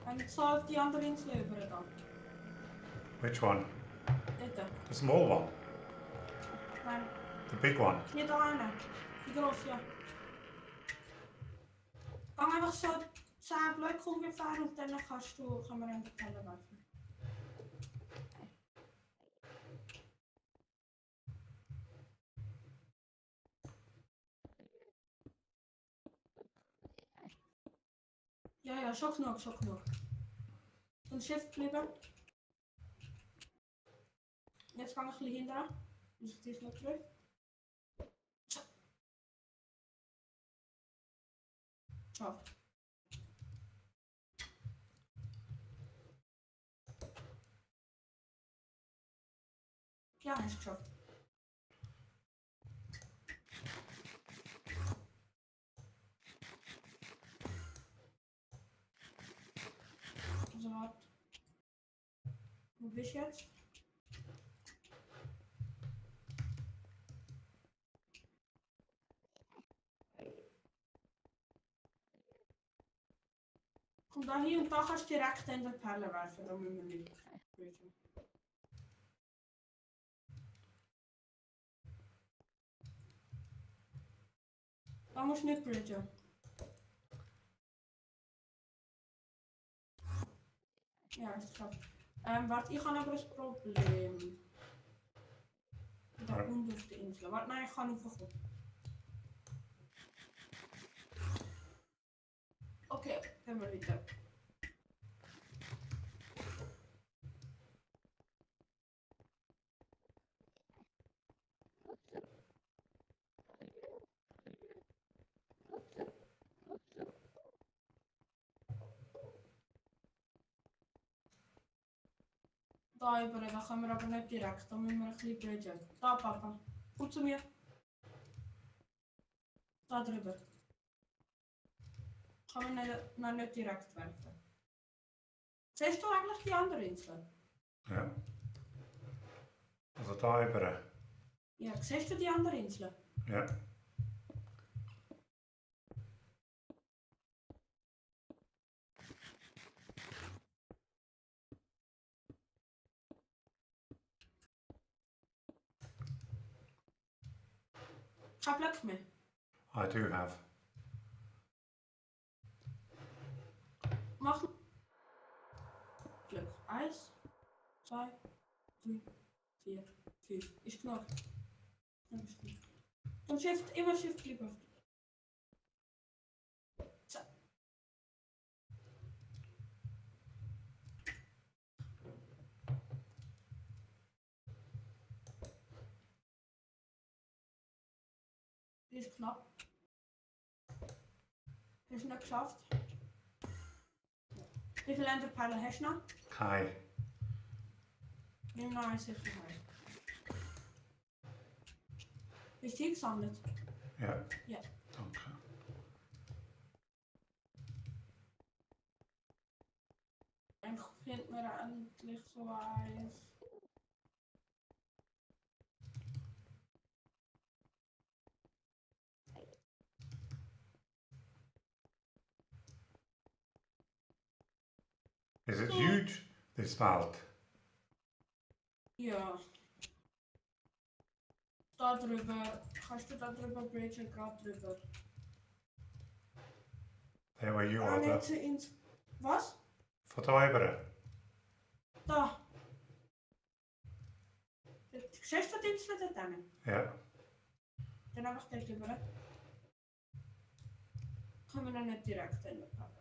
Und so auf die andere Insel über da. Which one? Dort. The small one? Nein, The big one? hier da eine. Die grosse, ja. Gang einfach so 10 Blöcke ungefähr und dann können wir in die Teller werfen. Ja, ja, schon genug, schon genug. Dann Shift bleiben. Jetzt gehe ich ein bisschen hinterher. Ich ziehe es noch zurück. Schafft. Ja, hast du geschafft. Also warte. Wo bist du jetzt? Komm da hin und da kannst du direkt in die Perle werfen, da müssen wir nicht bridgen. Da musst du nicht bridgen. Ja, ist geschafft. Warte, ich habe aber ein Problem. Da unten auf der Insel. Warte, nein, ich kann raufkommen. Okay, gehen wir weiter. Da über, da können wir aber nicht direkt, da müssen wir ein bisschen bridgen. Da, Papa. Komm zu mir. Da drüber. Kann man nicht direkt werfen. Siehst du eigentlich die andere Insel? Ja. Also da über. Ja, siehst du die andere Insel? Ja. Kein Block mehr. I do have. Mach Glück. 1, 2, 3, 4, 5. Ist genug. Dann Shift. Und Shift, immer Shift lieber. So. Die ist knapp. Hast du nicht geschafft? Wie viele Enderperlen hast du noch? Keine. Nimm noch eine Sicherheit. Ist die gesammelt? Ja. Ja. Danke. Dann finden wir endlich so eins. Is it huge, this vault? Ja. Da drüber. Kannst du da drüber bridgen? Gerade drüber. There where you Ah, are. nicht so ins... Was? Von da über. Da. Siehst du die Insel dort hinten? Ja. Dann einfach dort drüber. Können wir noch nicht direkt hinpacken.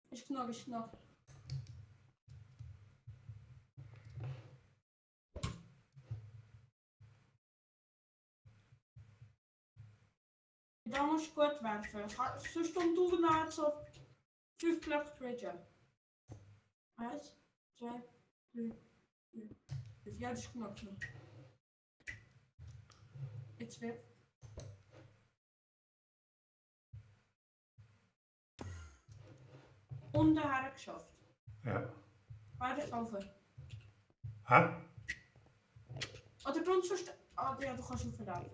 Ist genug, ist genug. Da musst du gut werfen. Sonst du noch so 5 Blöcke bridgen. 1, 2, 3, 4, 5. Ja, das ist genug. Jetzt wird. Unten her geschafft. Ja. Beide kaufen. Hä? Oder Grundverste... Ah, ja, du kannst ihn verleihen.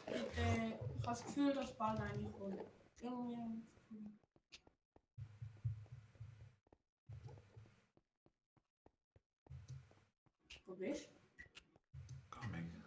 Ich habe das Gefühl, dass bald eigentlich kommt. Irgendwie. Wo bist du? Coming.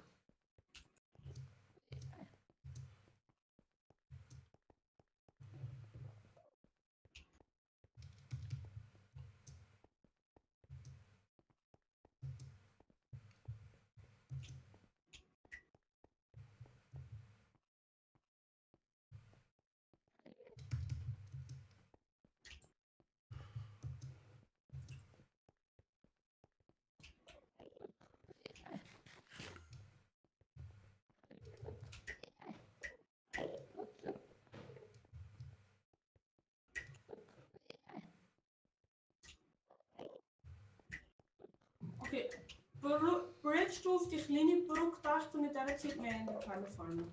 Okay. Bridge du auf die kleine Brücke gedacht und in dieser Zeit mehr in der Quelle fallen.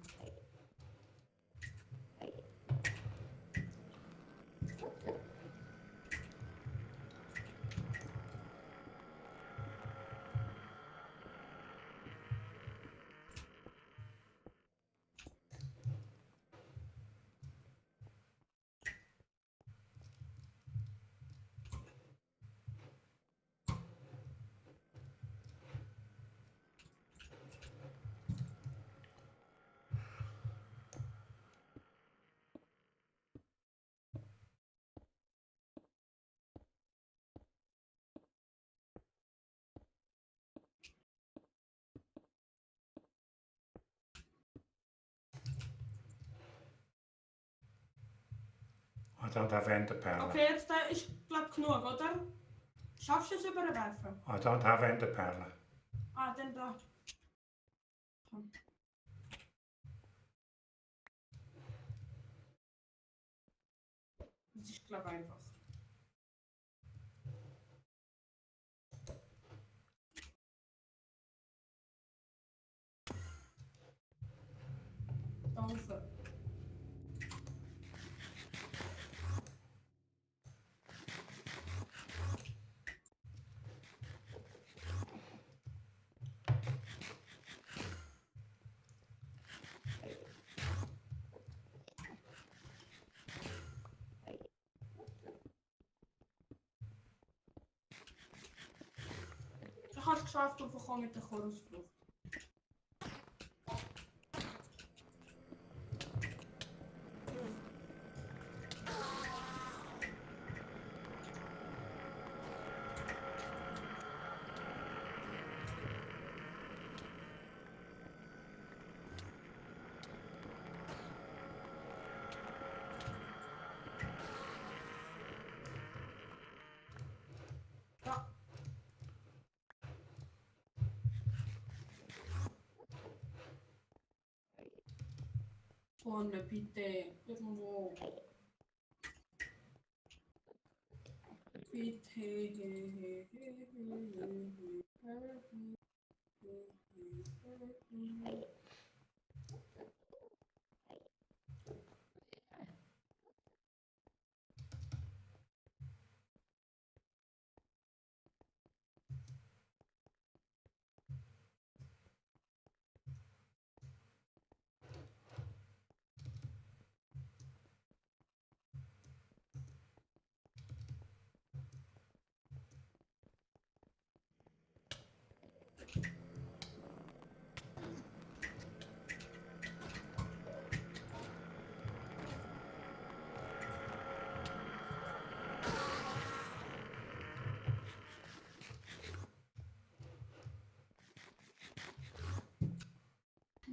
I don't have enderperlen. Okay, jetzt ist glaube genug, oder? Schaffst du es überwerfen? I don't have enderperlen. Ah, dann da. Komm. Das ist glaube einfach. Da rauf. hast es geschafft und mit der Chorusfrucht. Ja. Vorne bitte irgendwo.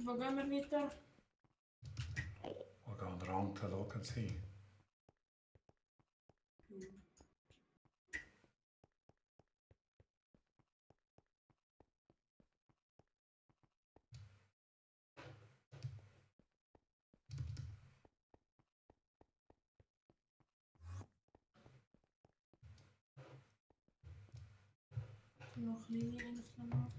Wo gehen wir weiter? We'll go on the round to look and see. Noch Linie einzeln.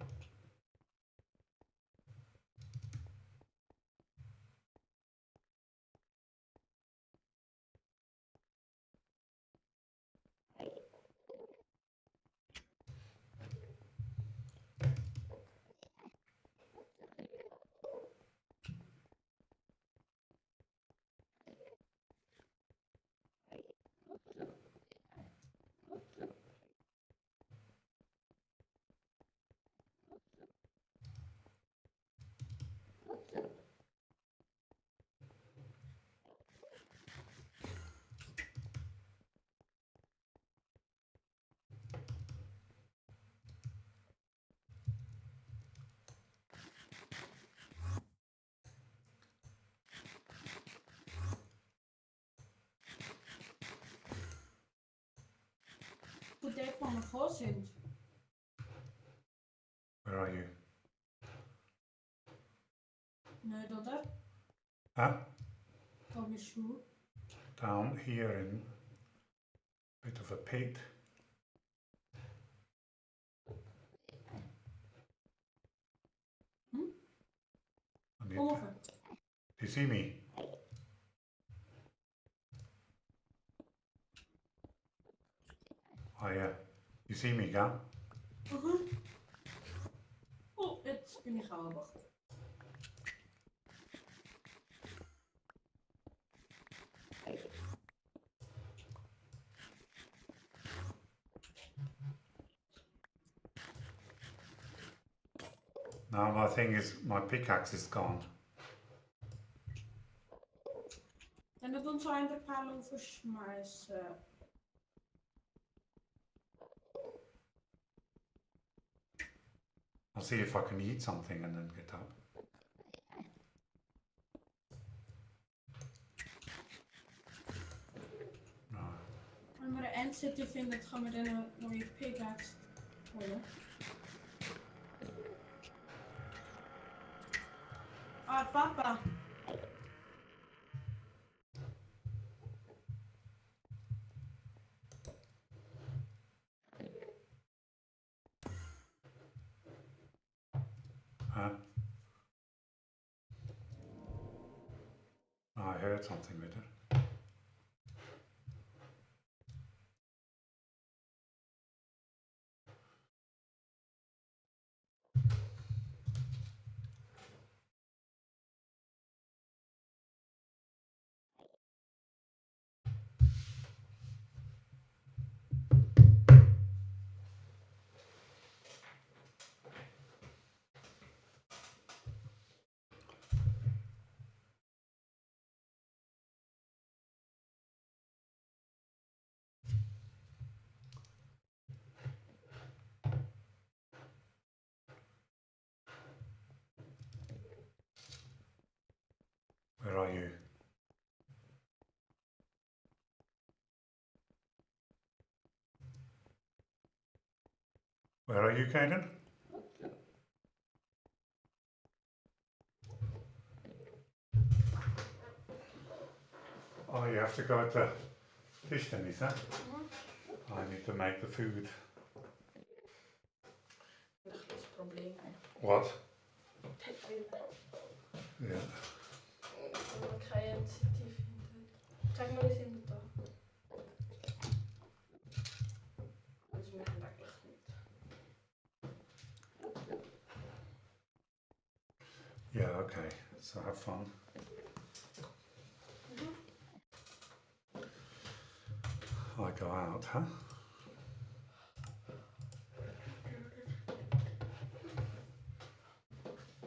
Wo dort, wo wir gekommen sind. Where are you? Nicht, oder? Huh? Da bist du. Down here in a bit of a pit. Hm? I need Komm to- rauf. Do you see me? Oh yeah. You see me, gell? Oh, jetzt bin ich auch wach. Now my thing is, my pickaxe is gone. En dat doen ze in de palo verschmeißen. I'll see if I can eat something and then get up. No. Wenn wir eine Endcity finden, gaan we dan een mooie pickaxe holen. Ah, papa. Huh? Oh, I heard something with it. Where are you, Caden? Oh, you have to go to Teschtedmer, huh? I need to make the food. Dat is het probleem. What? Het wil. Ja. Dan ga je het sensitief vinden. Kijk maar eens in de dag. Dat is meer lekker niet. Yeah, okay. So have fun. I go out, huh?